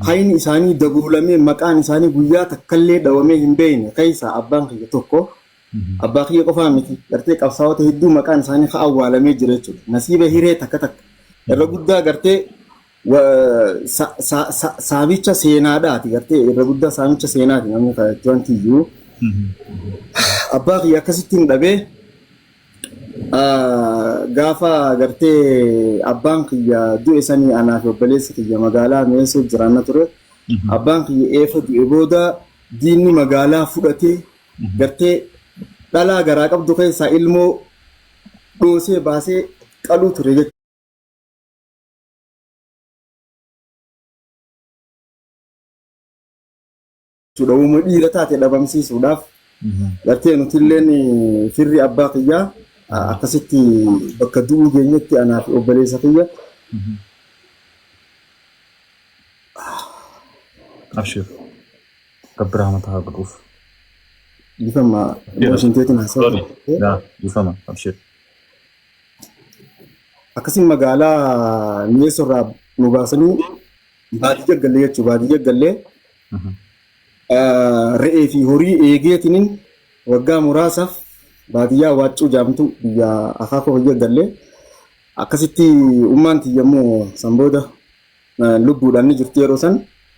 hayni isaanii daboolamee maqaan isaanii guyyaa takkallee dhawamee hin beekne keessaa abbaan kiyya tokko. Abbaa kiyya qofaa miti, gartee qabsaa'ota hedduu maqaan isaanii ka awwaalamee jira jechuudha. Nasiiba hiree takka takka. Irra guddaa gartee saamicha seenaadhaati, gartee irra guddaa saamicha seenaati namni wanti iyyuu. Abbaa kiyya akkasittiin dhabee, gaafa gartee abbaan kiyya du'e sanii anaa fi obboleessi kiyya magaalaa Mi'eessoo jiraanna ture. Abbaan kiyya eefa du'e booda diinni magaalaa fudhatee, gartee dhalaa garaa qabdu keessaa ilmoo dhoosee baasee qaluu ture jechuudha. Uuma dhiira taate dhabamsiisuudhaaf gartee nutilleen firri abbaa kiyyaa akkasitti bakka du'uu geenyetti anaa fi obboleessa kiyya. Abshir. Rabbi rahmata haa godhuuf. Bifama emotion teetiin haasawaa. Yaa bifama, abshir. Akkasiin magaalaa Mi'eessorraa nu baasanii baadiyyaa gallee jechuudha. Baadiyyaa gallee re'ee fi horii eegeetiniin waggaa muraasaaf baadiyyaa Waaccuu jaamtu biyya akaakuu biyya gallee, akkasitti ummaan tiyya immoo san booda lubbuudhaan ni jirti, yeroo san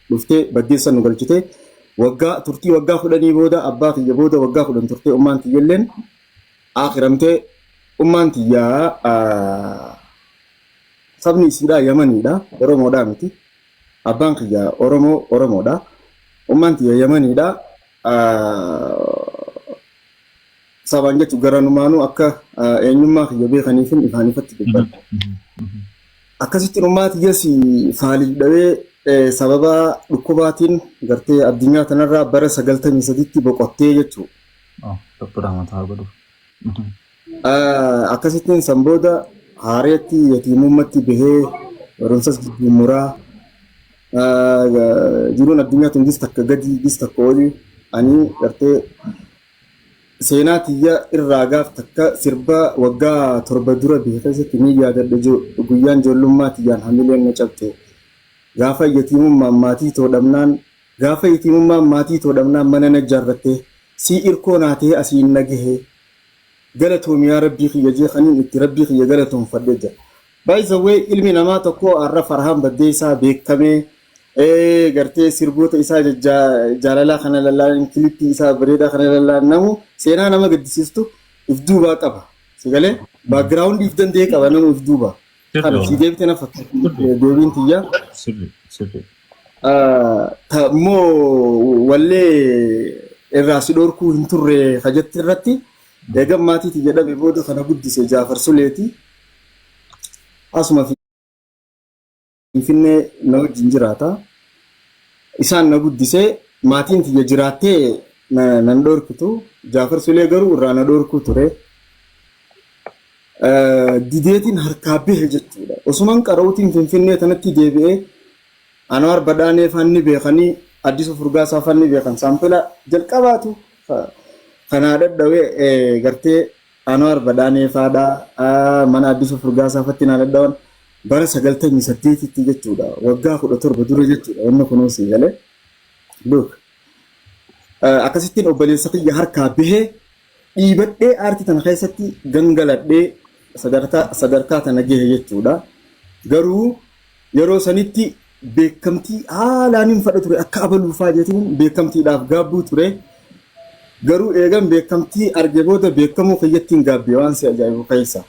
dhuftee baddeessa nu galchite. Waggaa turtii waggaa 10 booda, abbaa kiyya booda waggaa 10 turtee, ummaan tiyyalleen akiramtee. Ummaan tiyyaa sabni isiidhaa Yamaniidha, Oromoodhaa miti. Abbaan kiyya Oromoo, Oromoodha. Ummaan tiyya Yamaniidha. Sabaan jechuun garanumaanuu akka eenyummaa kiyya beekaniifin ifaan ifatti dubbadha. Akkasittiin ummaa tiyyas faaliif dhabee sababa dhukkubaatiin gartee addunyaa tanarraa bara 93tti boqottee jechuudha. Rabbi rahmata haa godhuuf. Akkasittiin san booda haareetti yatiimummatti bahee, barumsas jijjiimuraa, jiruun addunyaa tun gis takka gadi, gis takka olii. Ani gartee seenaa tiyya irraa gaaf takka sirba waggaa 7 dura bahe keessatti ni yaadadha, guyyaan ijoollummaa tiyyaan hamileen na cabxe, gaafa yatiimummaan maatii too dhabnaan, gaafa yatiimummaan maatii too dhabnaan mana na ijaarratte, sii irkoo naa ta'e asiin na gahe, galatoomi yaa rabbii kiyya jee kaniin itti rabbii kiyya galatoomfadhe jira. By the way, ilmi namaa tokko har'a Farhaan Baddeessaa beekamee gartee sirboota isaa jaalalaa kana lallaalan, kilippii isaa bareedaa kana lallaalan, namu seenaa nama gaddisiistu if duubaa qaba. Sigalee background if danda'e qaba namu if duubaa. Kana si deebite na fakkaatti deebiin tiyya. Sirri sirri. Immoo wallee irraa si dhorkuu hin turre kajatti irratti, eegan maatii tiyya dhabe booda kana guddise Jaafar Suleeti. Asuma Finfinnee na wajjin jiraata. Isaan na guddisee maatiin tiyya jiraattee nan dhorkitu. Jaafar Sulee garuu irraa na dhorkuu ture. Dideetiin harkaa bahe jechuudha. Osuman qara'uutiin Finfinnee tanatti deebi'ee Anwaar Badhaanee faan ni beekanii Addisuu Furgaasaa faan ni beekan. Saampila jalqabaatu kanaa dhadhawee gartee Anwaar Badhaanee faadha mana Addisuu Furgaasaa fatti naa dhadhawan bara 98tti jechuudha. Waggaa 17 dura jechuudha. Wanni kunuu sii galee. Look. Akkasittiin obboleessa kiyya harkaa bahee dhiibadhee aartii tana keessatti gangaladhee sadarkaa tana gahe jechuudha. Garuu yeroo sanitti beekamtii haalaan hin fadha ture akka abaluufaa jechuun beekamtiidhaaf gaabbuu ture. Garuu eegan beekamtii arge booda beekamuu kiyyatti hin gaabbe waan si ajaa'ibu keessa.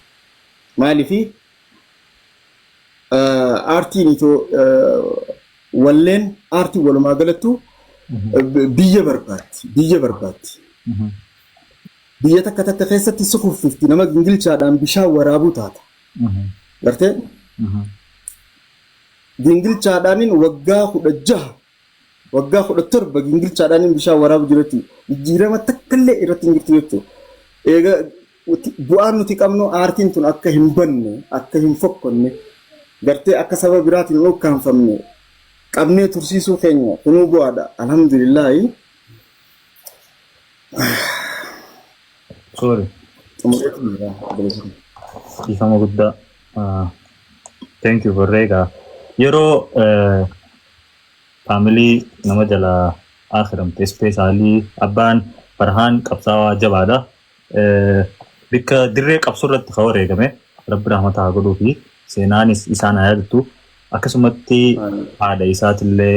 Maaliifi aartiin itoo walleen aartiin walumaa galattu biyya barbaaddi. Biyya barbaaddi. Biyya takka takka keessatti si kuffifti nama gingilchaadhaan bishaan waraabuu taata. Gartee? Gingilchaadhaanin waggaa 16 waggaa 17 gingilchaadhaanin bishaan waraabu jira jechuudha. Jijjiirama takkallee irratti hin jirtu jechuudha. Eega bu'aan nuti qabnu aartiin tun akka hin banne akka hin fokkonne gartee akka saba biraatiin hin ukkaanfamne qabnee tursiisuu keenya kunuu bu'aadha. Alhamdulillaahi. Sorry. Xumureetu jira obboleessa koo. Dhiifama guddaa. Thank you for egaa. Yeroo family nama jalaa akhiramte especially abbaan Farhaan qabsaawaa jabaadha. Bikka dirree qabsoo irratti kan wareegame rabbi rahmata haa godhuu fi seenaanis isaan haa yaadattu. Akkasumatti haadha isaatillee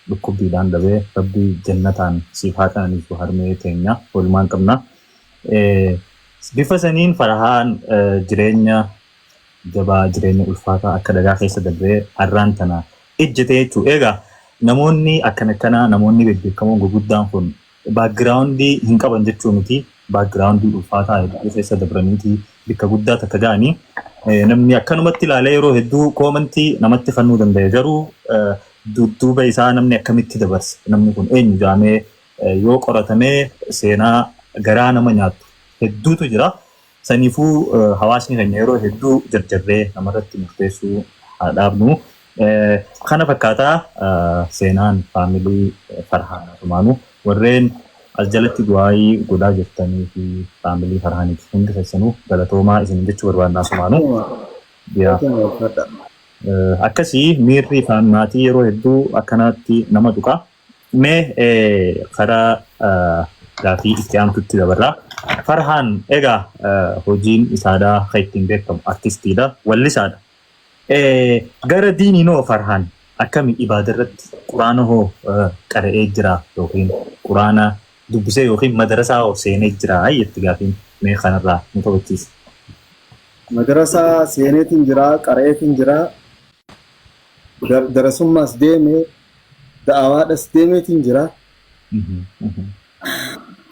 dhukkubbiidhaan dhabee rabbi jannataan siif haa qananiisu harmee teenya walumaan qabna. Bifa saniin Farhaan jireenya jabaa jireenya ulfaataa akka dhagaa keessa dabree har'aan tana ejjete jechuudha. Egaa namoonni akkana akkanaa namoonni bebbeekamoon gurguddaan kun background hin qaban jechuu miti. Background ulfaataa hedduu keessa dabraniiti bikka guddaa takka ga'anii namni akkanumatti ilaalee yeroo hedduu comment namatti kennuu danda'e garuu dudduuba isaa namni akkamitti dabarse namni kun eenyu jaamee yoo qoratamee seenaa garaa nama nyaattu hedduutu jira. Saniifuu hawaasni keenya yeroo hedduu jarjarree namarratti murteessuu haa dhaabnu. Kana fakkaataa seenaan family Farhaan asumaanuu warreen as jalatti du'aayii godhaa jirtanii fi family Farhaaniif hundi keessanuu galatoomaa isin jechuu barbaadna asumaanuu. Yaa. Akkasii miirri maatii yeroo hedduu akkanatti nama tuqa. Mee karaa gaafii itti aantutti dabarraa. Farhaan egaa hojiin isaadhaa kan ittiin beekamu artistiidha, wallisaadha. Gara diiniinoo Farhaan akkami ibaada irratti quraana hoo qara'ee jira yookiin quraana dubbisee yookiin madarasaa hoo seenee jira jetti gaafiin mee kanarraa nu taphachiisa. Madarasaa seeneetiin jira, qara'eetiin jira, darasummaas deeme, da'awaadhas deemeetiin jira.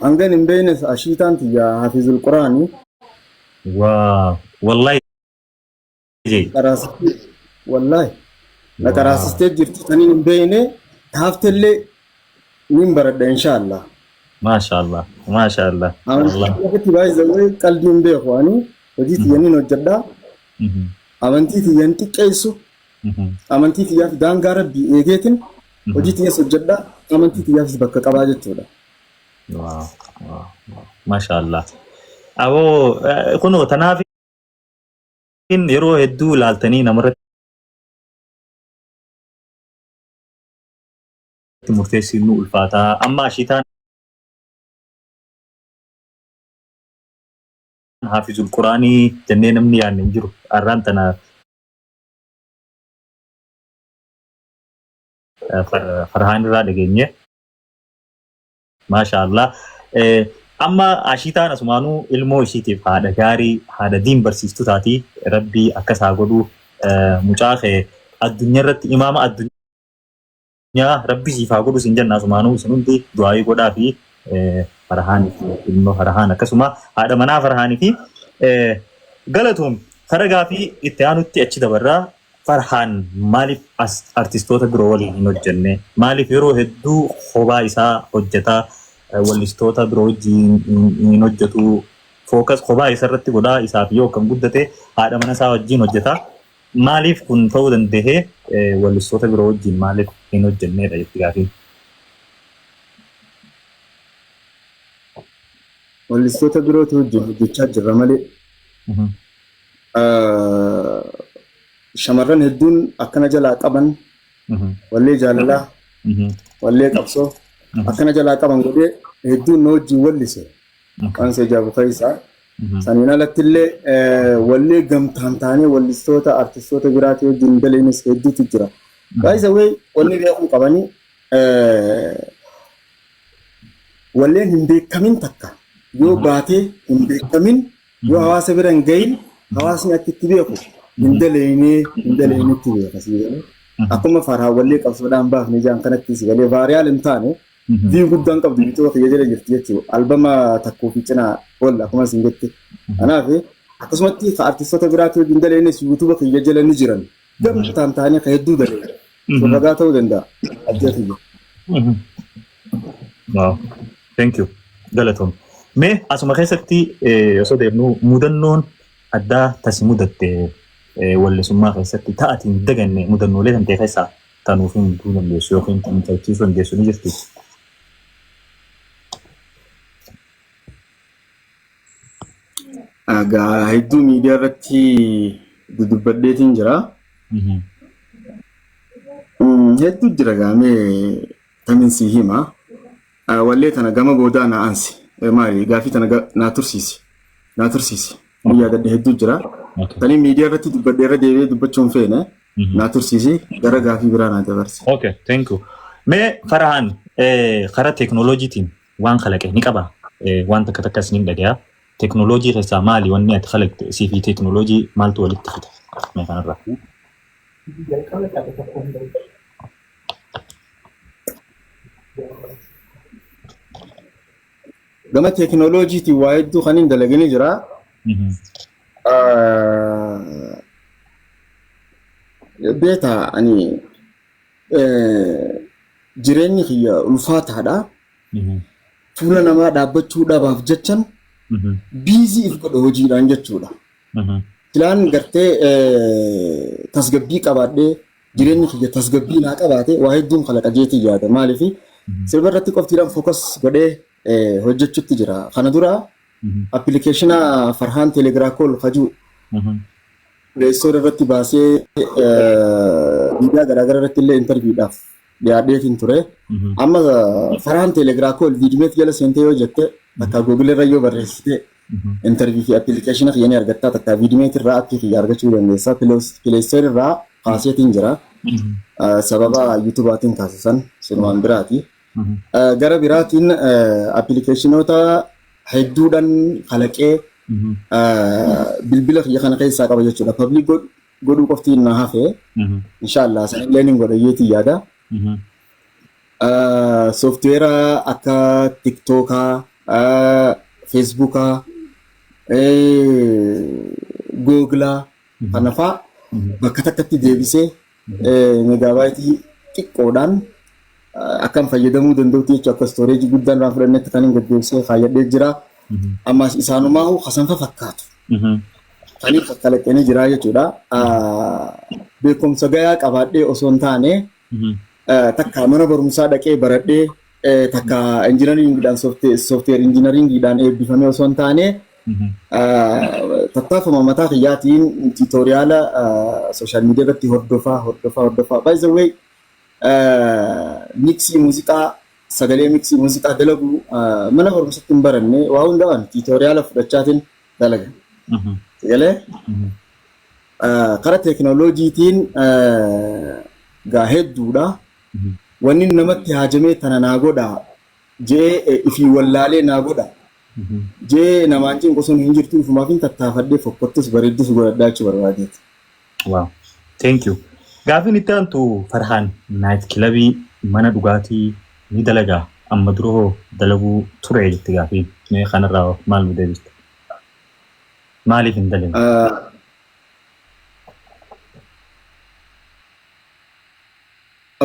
Hangan hin beeknes ashiitaan tiyya hafizul quraanii. Waa wallahi jee. Qaraasistee wallahi na qaraasistee jirti saniin hin beekne taaftellee nin baradha inshaallah. Maashaallah maashaallah. Amantii irratti baay'ee qalbii hin beeku ani hojii tiyya nin hojjedha. Amantii tiyya hin xiqqeessu. Amantii tiyyaaf daangaa rabbii eegeetin hojii tiyyas hojjedha. Amantii tiyyaafis bakka qabaa jechuudha. Maashaallah. Aboo kunoo tanaaf yeroo hedduu ilaaltanii namarratti murteessuun nu ulfaataa. Amma ashiitaan hafizul quraanii jennee namni yaadne hin jiru. Har'aan tana Farhaan irraa dhageenye. Maasha Allah. Amma ashiitaan asumaanuu ilmoo ishiitiif haadha gaarii haadha diin barsiistuu taati rabbii akkas haa godhu mucaa kee addunyaa irratti imaama addunyaa rabbi siif haa godhu sin jenna asumaanuu isin hundi du'aayii godhaa fi Farhaanii fi ilma Farhaan akkasuma haadha manaa Farhaanii fi galatoom kara gaafii itti aanutti achi dabarraa. Farhaan maaliif as artistoota biroo waliin hin hojjenne? Maaliif yeroo hedduu kophaa isaa hojjetaa, wallistoota biroo wajjin hin hojjetu? Focus kophaa isa irratti godhaa, isaaf yoo kan guddate haadha mana isaa wajjin hojjetaa. Maaliif kun ta'uu danda'ee, wallistoota biroo wajjin maaliif hin hojjennedha jetti gaafiin. Wallistoota birootu wajjin hojjechaa jirra malee. Shamarran hedduun akkana jalaa qaban, wallee jaalalaa, wallee qabsoo akkana jalaa qaban godhee hedduun na wajjin wallise. Waan isa ijaabu keessaa. Saniin alatti illee wallee gamtaan taanee wallistoota artistoota biraatii wajjin daleenis hedduutu jira. By the way, wanni beekuu qabanii, walleen hin beekamin takka yoo baatee hin beekamin, yoo hawaasa bira hin gahin, hawaasni akka itti beeku hin daleenee hin daleenetti beeka si galee. Akkuma Farhaan wallee qabsoodhaan baafne jaan kanatti si galee viral hin taane, view guddaan qabdu bituu kiyya jala jirti jechuudha. Albama takkuu fi cinaa ol akkuma isin jette. Kanaaf akkasumatti ka artistoota biraatii wajjin daleenes YouTube kiyya jala ni jiran. Gamtaan taanee ka hedduu daleen. Sun ragaa ta'uu danda'a. Abjaa kiyya. Wow. Thank you. Galatoom. Mee asuma keessatti osoo deemnu, mudannoon addaa tasi mudatte wallisummaa keessatti ta'atiin daganne, mudannoolee kan ta'e keessaa tanuuf himuu dandeessu yookiin kan tachiisuu dandeessu ni jirti? Egaa hedduu miidiyaa irratti dudubbadheetiin jira. Hedduu jira, gaamee tamin si hima. Wallee tana gama boodaa na ansi. Maali, gaafii tana naa tursiisi. Naa tursiisi. Ni yaadadhe, hedduu jira. Tanii miidiyaa irratti dubbadhee irra deebi'ee dubbachuu hin feene. Naa tursiisi, gara gaafii biraa naa dabarsi. Okay, thank you. Mee Farhaan karaa teeknooloojiitiin waan kalaqe ni qaba. Waan takka takkas ni dhagaya. Teeknooloojii keessaa maali wanni ati kalaqte? Sii fi teeknooloojii maaltu walitti fida? Mee kanarraa. Jalqaba qabe tokko hin beeku. Gama teeknooloojiitiin waa hedduu kan hin dalagini jira. Beetaa, ani jireenyi kiyya ulfaataadha. Fuula namaa dhaabbachuu dhabaaf jechan busy if godha hojiidhaan jechuudha. Filaan gartee tasgabbii qabaadhee, jireenyi kiyya tasgabbii naa qabaate, waa hedduun kalaqa jeetii yaada. Maaliif, sirba irratti qoftiidhaan focus godhee hojjechuutti jira. Kana dura application Farhaan Telegirakool kajuu Play Store irratti baasee, miidiyaa garaagaraa irratti illee interviewdhaaf dhiyaadheetiin ture. Amma Farhaan Telegirakool Vidmate jala seentee yoo jette, takka Google irra yoo barreessite, interview fi application kiyya ni argattaa, takka Vidmate irraa appii kiyya argachuu dandeessa. Play Store irraa kaaseetiin jira. Sababa YouTubeaatiin kaasisan sunumaan biraati. Gara biraatiin applicationoota hedduudhaan kalaqee bilbila kiyya kana keessaa qaba jechuudha. Public godhuu qofti na hafe. Inshaallah sanillee ni godha yeetii yaada. Software akka TikTokaa, Facebookaa, Googlaa kana fa'aa bakka takkatti deebisee megabyte xiqqoodhaan akkan fayyadamuu danda'utti jechuudha. Akka storage guddaan irraa fudhannetti kan hin gaddeebisee kaayyadhee jira. Ammas isaanumaa kasanfa fakkaatu. Kan hin kalaqanii jira jechuudha. Beekumsa gayaa qabaadhee osoo hin taane, takka mana barumsaa dhaqee baradhee, takka engineeringiidhaan, software engineeringiidhaan eebbifamee osoo hin taane, tattaafama mataa kiyyaatiin tutorial social media irratti hordofaa hordofaa hordofaa. By the way, mixii muuziqaa, sagalee mixii muuziqaa dalaguu mana barumsatti hin baranne, waa hundaan tutorial fudhachaatiin dalaga. Sagalee karaa teekinooloojiitiin gaa hedduudha. Wanni namatti haajamee tana naa godha jee ifii wallaalee naa godha jee namaan cinqu sun hin jirtu, ifumaaf hin tattaafadhee fokkottus bareeddus godhadhaa jechuu barbaadeeti. Wow. Thank you. Gaafiin itti aantu, Farhaan night clubii, mana dhugaatii ni dalagaa? Amma dura hoo dalaguu ture jetti gaafiin. Mee kanarraa maal nu deebiste? Maaliif hin dalagne?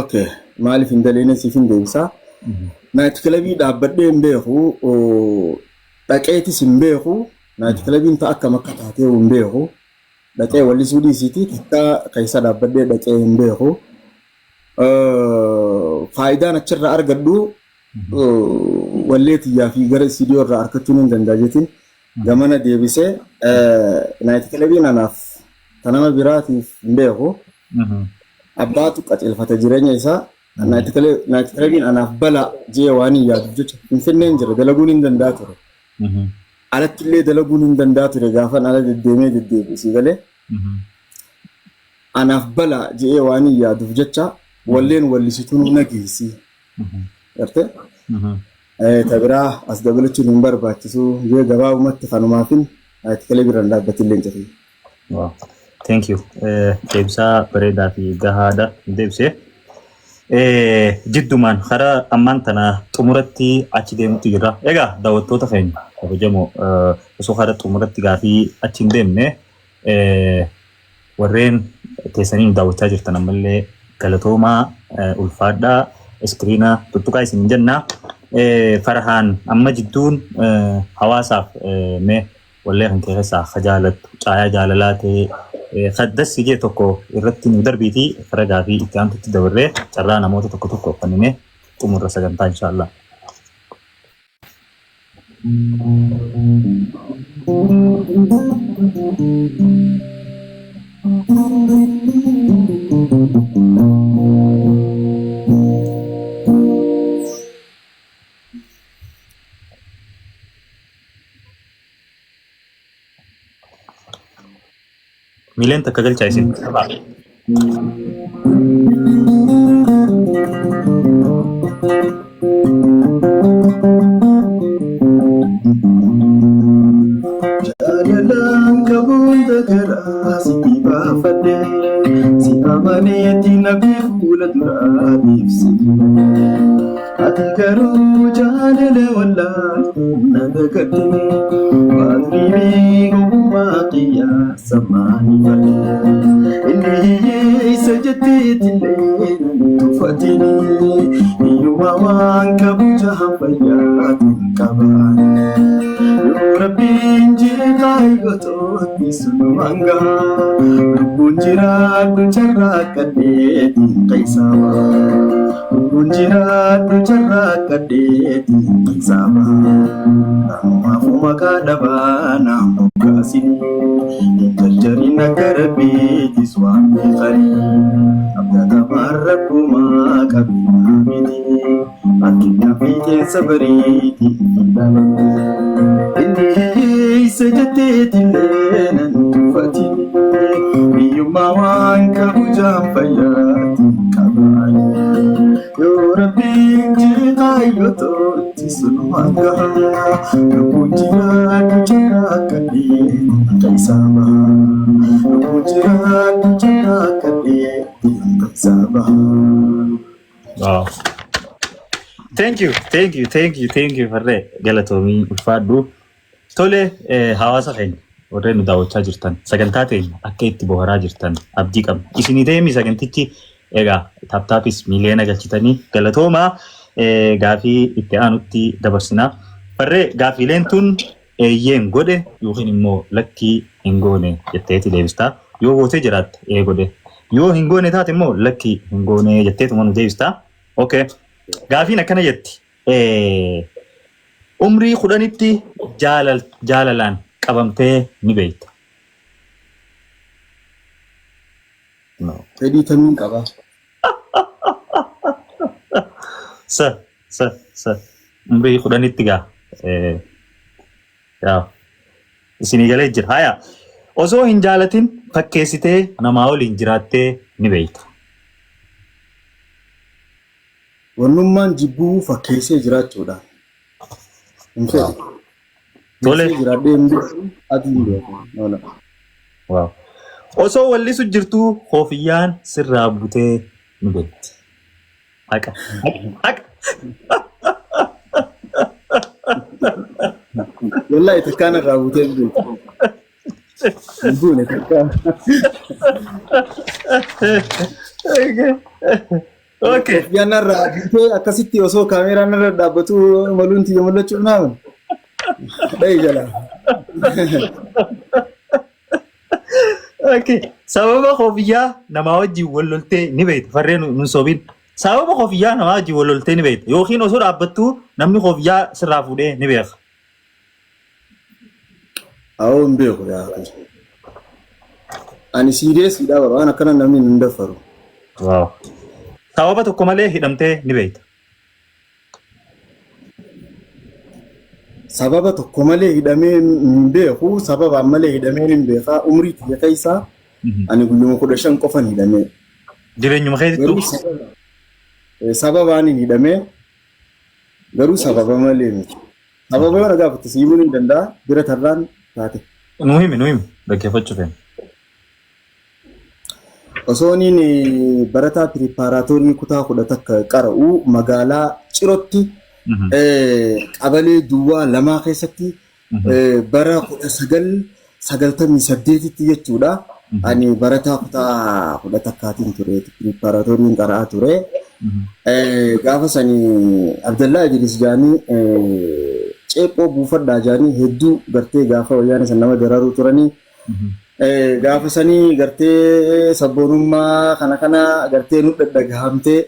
Okay. Maaliif hin daleene siif hin deebisaa. Night clubii dhaabbadhee hin beeku. Dhaqeetis hin beeku. Night clubiin ta'a akkam akka taatee hin beeku. Dhaqee wallisuu dhiisiiti takka keessa dhaabbadhee dhaqee hin beeku. Faayidaan achirraa argadhu wallee tiyyaa fi gara istiidiyoo irraa argachuun hin danda'a jetiin gamana deebisee night clubiin anaaf ta nama biraatiif hin beeku. Abbaatu qaceelfata jireenya isaa. Night clubiin anaaf balaa jee waan hin yaaduuf jecha Finfinneen jira dalaguun hin danda'a ture. Alatti illee dalaguun hin danda'a ture gaafan ala deddeemee deddeebi'u galee. Anaaf balaa jee waan hin yaaduuf jecha walleen wallisituun na geessi. Gartee? Ta biraa as dabalachuun hin barbaachisu jee gabaabumatti kanumaafin night clubii irra hin dhaabbatillee hin jedhu. Wow. Thank you. Deebisaa bareedaa fi gahaadha deebisee. Jiddumaan karaa ammaan tana xumuratti achi deemutu jira. Egaa daawwattoota keenya kabajamoo, osoo karaa xumuratti gaafii achi hin deemne, warreen teessanii nu daawwachaa jirtan ammallee galatoomaa, ulfaadhaa, iskiriina tuttuqaa isin jenna. Farhaan, amma jidduun hawaasaaf mee wallee kan keessaa ka jaalattu caayaa jaalalaa ta'ee kaddassi jee tokko irratti nu darbiitii karaa gaafii itti aantutti dabarree carraa namoota tokko tokko kennine xumurra sagantaa, inshaallah. Miileen takka galchaa isin. Jaalalaan qabuun dagaraa sitti baafadhe, si amaneetti nabii fuula duraatiif si. Ati garuu jaalala wallaaltu na dagatte, waadriibii gowwummaa xiyyaa sammaanii fadhe. Inni hiyyeessa jetteetillee nan tuffatini, hiyyummaa waan qabu jahan fayyaatiin qabaan. Yoo Rabbiin jeeqaa sunumaan gahaa, lubbuun jiraadhu carraaqqadheetiin qeessaaba. Lubbuun jiraadhu carraaqqadheetiin qeessaaba. Kaanumaafuu maqaa dhabaa naan moggaasini. Hin jarjarin akka Rabbiitis waan beekanii. Abdatamaan Rabbumaa qabeenyaa miti. Addunyaa fiixeensa bariitii hin dhabamte. Inni hiyyeessa jetteetillee nan tuffatini. Hiyyummaa waan qabu jaan fayyaatiin qabaani. Yoo Rabbiin jeeqaa sunumaan gahaa. Lubbuun jiraadhu carraaqqadhee keessaa bahaa. Lubbuun jiraadhu carraaqqadhee keessaa bahaa. Wow. Thank you, thank you, thank you, thank you, Farree. Galatoomii, ulfaadhu. Tole, hawaasa keenya warreen nu daawwachaa jirtan, sagantaa teenya akka itti bohaaraa jirtan abdii qabna. Isinii deemi sagantichi egaa tap tapis miiliyoona galchitanii galatoomaa, gaafii itti aanutti dabarsinaa. Farree, gaafiileen tun eeyyeen godhe yookiin immoo lakkii hin goone jetteeti deebistaa. Yoo gootee jiraatte ee godhe. Yoo hin goone taate immoo lakkii hin goone jetteetuma nu deebistaa. Okay. Gaafiin akkana jetti. Umrii 10tti jaalalaan qabamtee ni beekta. No. Fedhii tamiin qabaa. Sa sa sa umrii 10tti gaa. Yaa. Isinii galee jira. Haya. Osoo hin jaalatin fakkeessitee namaa waliin jiraattee ni beekta. Wannummaan jibbuu fakkeessee jiraachuudha. Hin fedhu. Tole. Dhiisee jiraadhee hin beeku. Ati hin beeku. No, no. Wow. Osoo wallisu jirtuu koofiyyaan sirraa butee ni beekti. Haqa. Haqa. Wallahi takkaan irraa buutee hin beeku. Hin buune takkaan. Okay. Okay. Koffiyaan narraa bitee akkasitti osoo kaameeraan narra dhaabbatu maluun tiyya mul'achuu naaman. Dhayi jala. Okay. Sababa koffiyyaa namaa wajjin wal loltee ni beekta. Farree nu sobin. Sababa koffiyyaa namaa wajjin wal loltee ni beekta. Yookiin osoo dhaabbattuu namni koffiyyaa sirraa fuudhee ni beeka. Awoo hin beeku yaa. Ani siiriyeesiidha bara waan akkana namni hin daffaru. Wow. Sababa tokko malee hidhamtee ni beekta. Sababa tokko malee hidhamee hin beeku. Sababaan malee hidhamee hin beekaa. Umrii tiyya keessaa ani guyyuma 15 qofan hidhamee. Jireenyuma keetittuu. Garuu sababaan hin hidhamee garuu sababa malee miti. Sababa yoo na gaafatte si himuun hin danda'a. Bira tarraan taate. Nu himi nu himi dhaggeeffachuu feena. Osoo niin barataa piripaaraatoorii kutaa 11 qara'u magaalaa Cirootti qabalee duwwaa lamaa keessatti bara 1998tti jechuudha. Ani barataa kutaa 11tiin ture piripaaraatooriin qara'aa ture. Gaafa sani Abdallaa Idris jaanii ceephoo buufadhaa jaanii hedduu gartee gaafa wayyaana san nama dararuu turanii. Gaafa sanii gartee sabboonummaa kana kana gartee nu dhadhagahamtee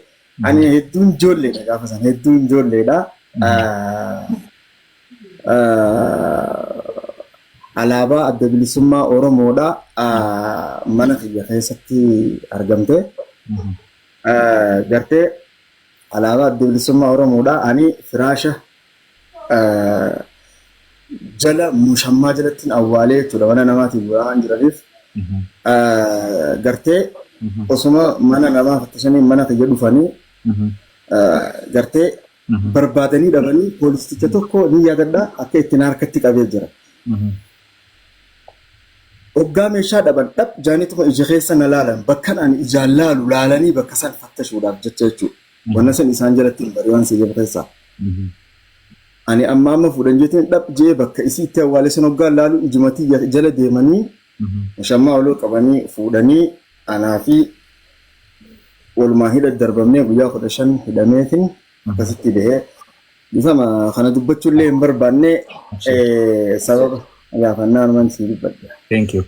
ani hedduun ijoolleedha gaafa san hedduun ijoolleedha. Alaabaa Adda Bilisummaa Oromoodha mana kiyya keessatti argamte. Gartee alaabaa Adda Bilisummaa Oromoodha ani firaasha jala mushammaa jalattiin awwaalee jechuudha mana namaatiin waan jiraniif gartee osuma mana namaa fattashanii mana kiyya dhufanii gartee barbaadanii dhabanii poolisicha tokko ni yaadadha akka ittiin harkatti qabee jira. Hoggaa meeshaa dhaban dhab jaanii tokko ija keessa na laalan bakkan ani ijaan laalu laalanii bakka san fattashuudhaaf jecha jechuudha. Wanna san isaan jalatti hin bari waan si jaba keessaa. Ani amma amma fuudhan jeetiin dhab jee bakka isii itti awwaale san hoggaa laalu ijumatii jala deemanii shammaa oloo qabanii fuudhanii anaa fi walumaan hidha darbamnee guyyaa 15 hidhameetiin akkasitti bahee dhifama kana dubbachuullee hin barbaanne sababa gaafannaa numan sii dubbadhe. Thank you.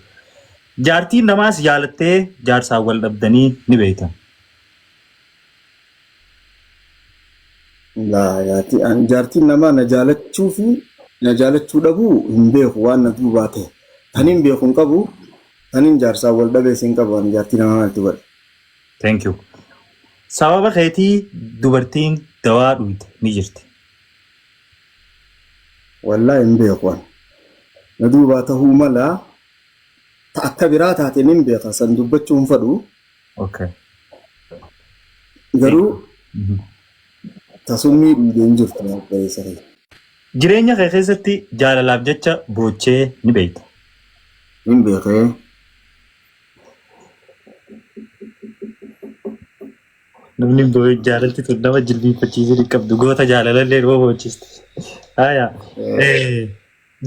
Jaartiin namaas jaalattee jaarsaan wal dhabdanii ni beektan. Laa yaati an jaartiin namaa na jaalachuu fi na jaalachuu dhabuu hin beeku waan na duubaa ta'e. Tanin beeku hin qabu tanin jaarsaan wal dhabees hin qabu ani jaartii namaa maaltu godhe. Thank you. Sababa keetii dubartiin dawaa dhuyte ni jirti. Wallaahi hin beeku an. Na duubaa tahuu mala ta akka biraa taate nin beeka san dubbachuu hin fadhu. Okay. Garuu tasummii dhuyde hin jirtu obboleessa kiyya. Jireenya kee keessatti jaalalaaf jecha boochee ni beekta. Hin beekee. Namni jaalalti tun nama jilbiinfachiisuu hin qabdu. Goota jaalalallee nama boochisti. Haya.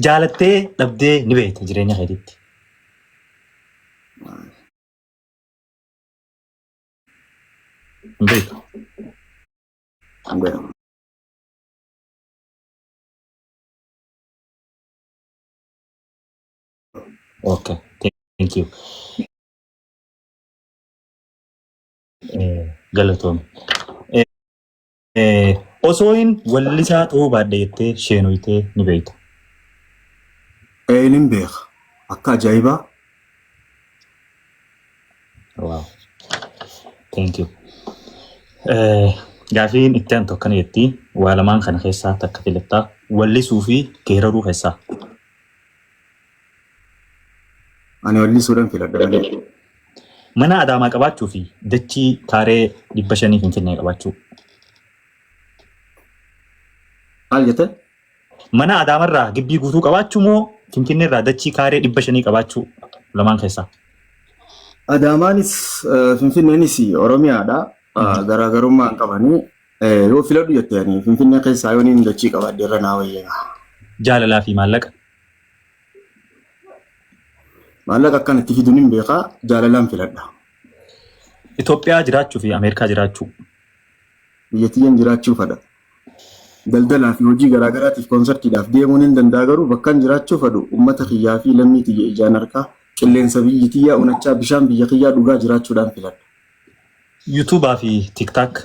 Jaalattee dhabdee ni beekta jireenya keetitti. Hin beektu. Hin beeku. Okay. Thank you. Galatoomi. Osoo hin wallisaa ta'uu baadhe jettee sheenoytee ni beekta. Ee nin beeka. Akka ajaa'ibaa. Wow. Thank you. Gaafiin itti aantu akkana jetti. Waa lamaan kana keessaa takka filattaa. Wallisuu fi geeraruu keessaa. Ani wallisuudhaan filadha malee. Mana Adaamaa qabaachuu fi dachii kaaree 500 Finfinnee qabaachuu. Maal jette? Mana Adaamarraa gibbii guutuu qabaachuu moo Finfinneerraa dachii kaaree 500 qabaachuu lamaan keessaa? Adaamaanis Finfinneenis Oromiyaadha. Garaagarummaa hin qabanii. Yoo filadhu jette ani Finfinnee keessaa yoo niin dachii qabaadhe irra naa wayya. Jaalalaa fi maallaqa. Maallaqa akkan itti fidu nin beeka jaalalaan filadha. Itoophiyaa jiraachuu fi Ameerikaa jiraachuu. Biyya tiyyan jiraachuu fadha. Daldalaa fi hojii garaagaraatiif koonsartiidhaaf deemuun hin danda'a, garuu bakkan jiraachuu fadhu uummata kiyyaa fi lammii tiyya ijaan harkaa, qilleensa biyyi tiyyaa unachaa, bishaan biyya kiyyaa dhugaa jiraachuudhaan filadha. YouTubeaa fi TikTok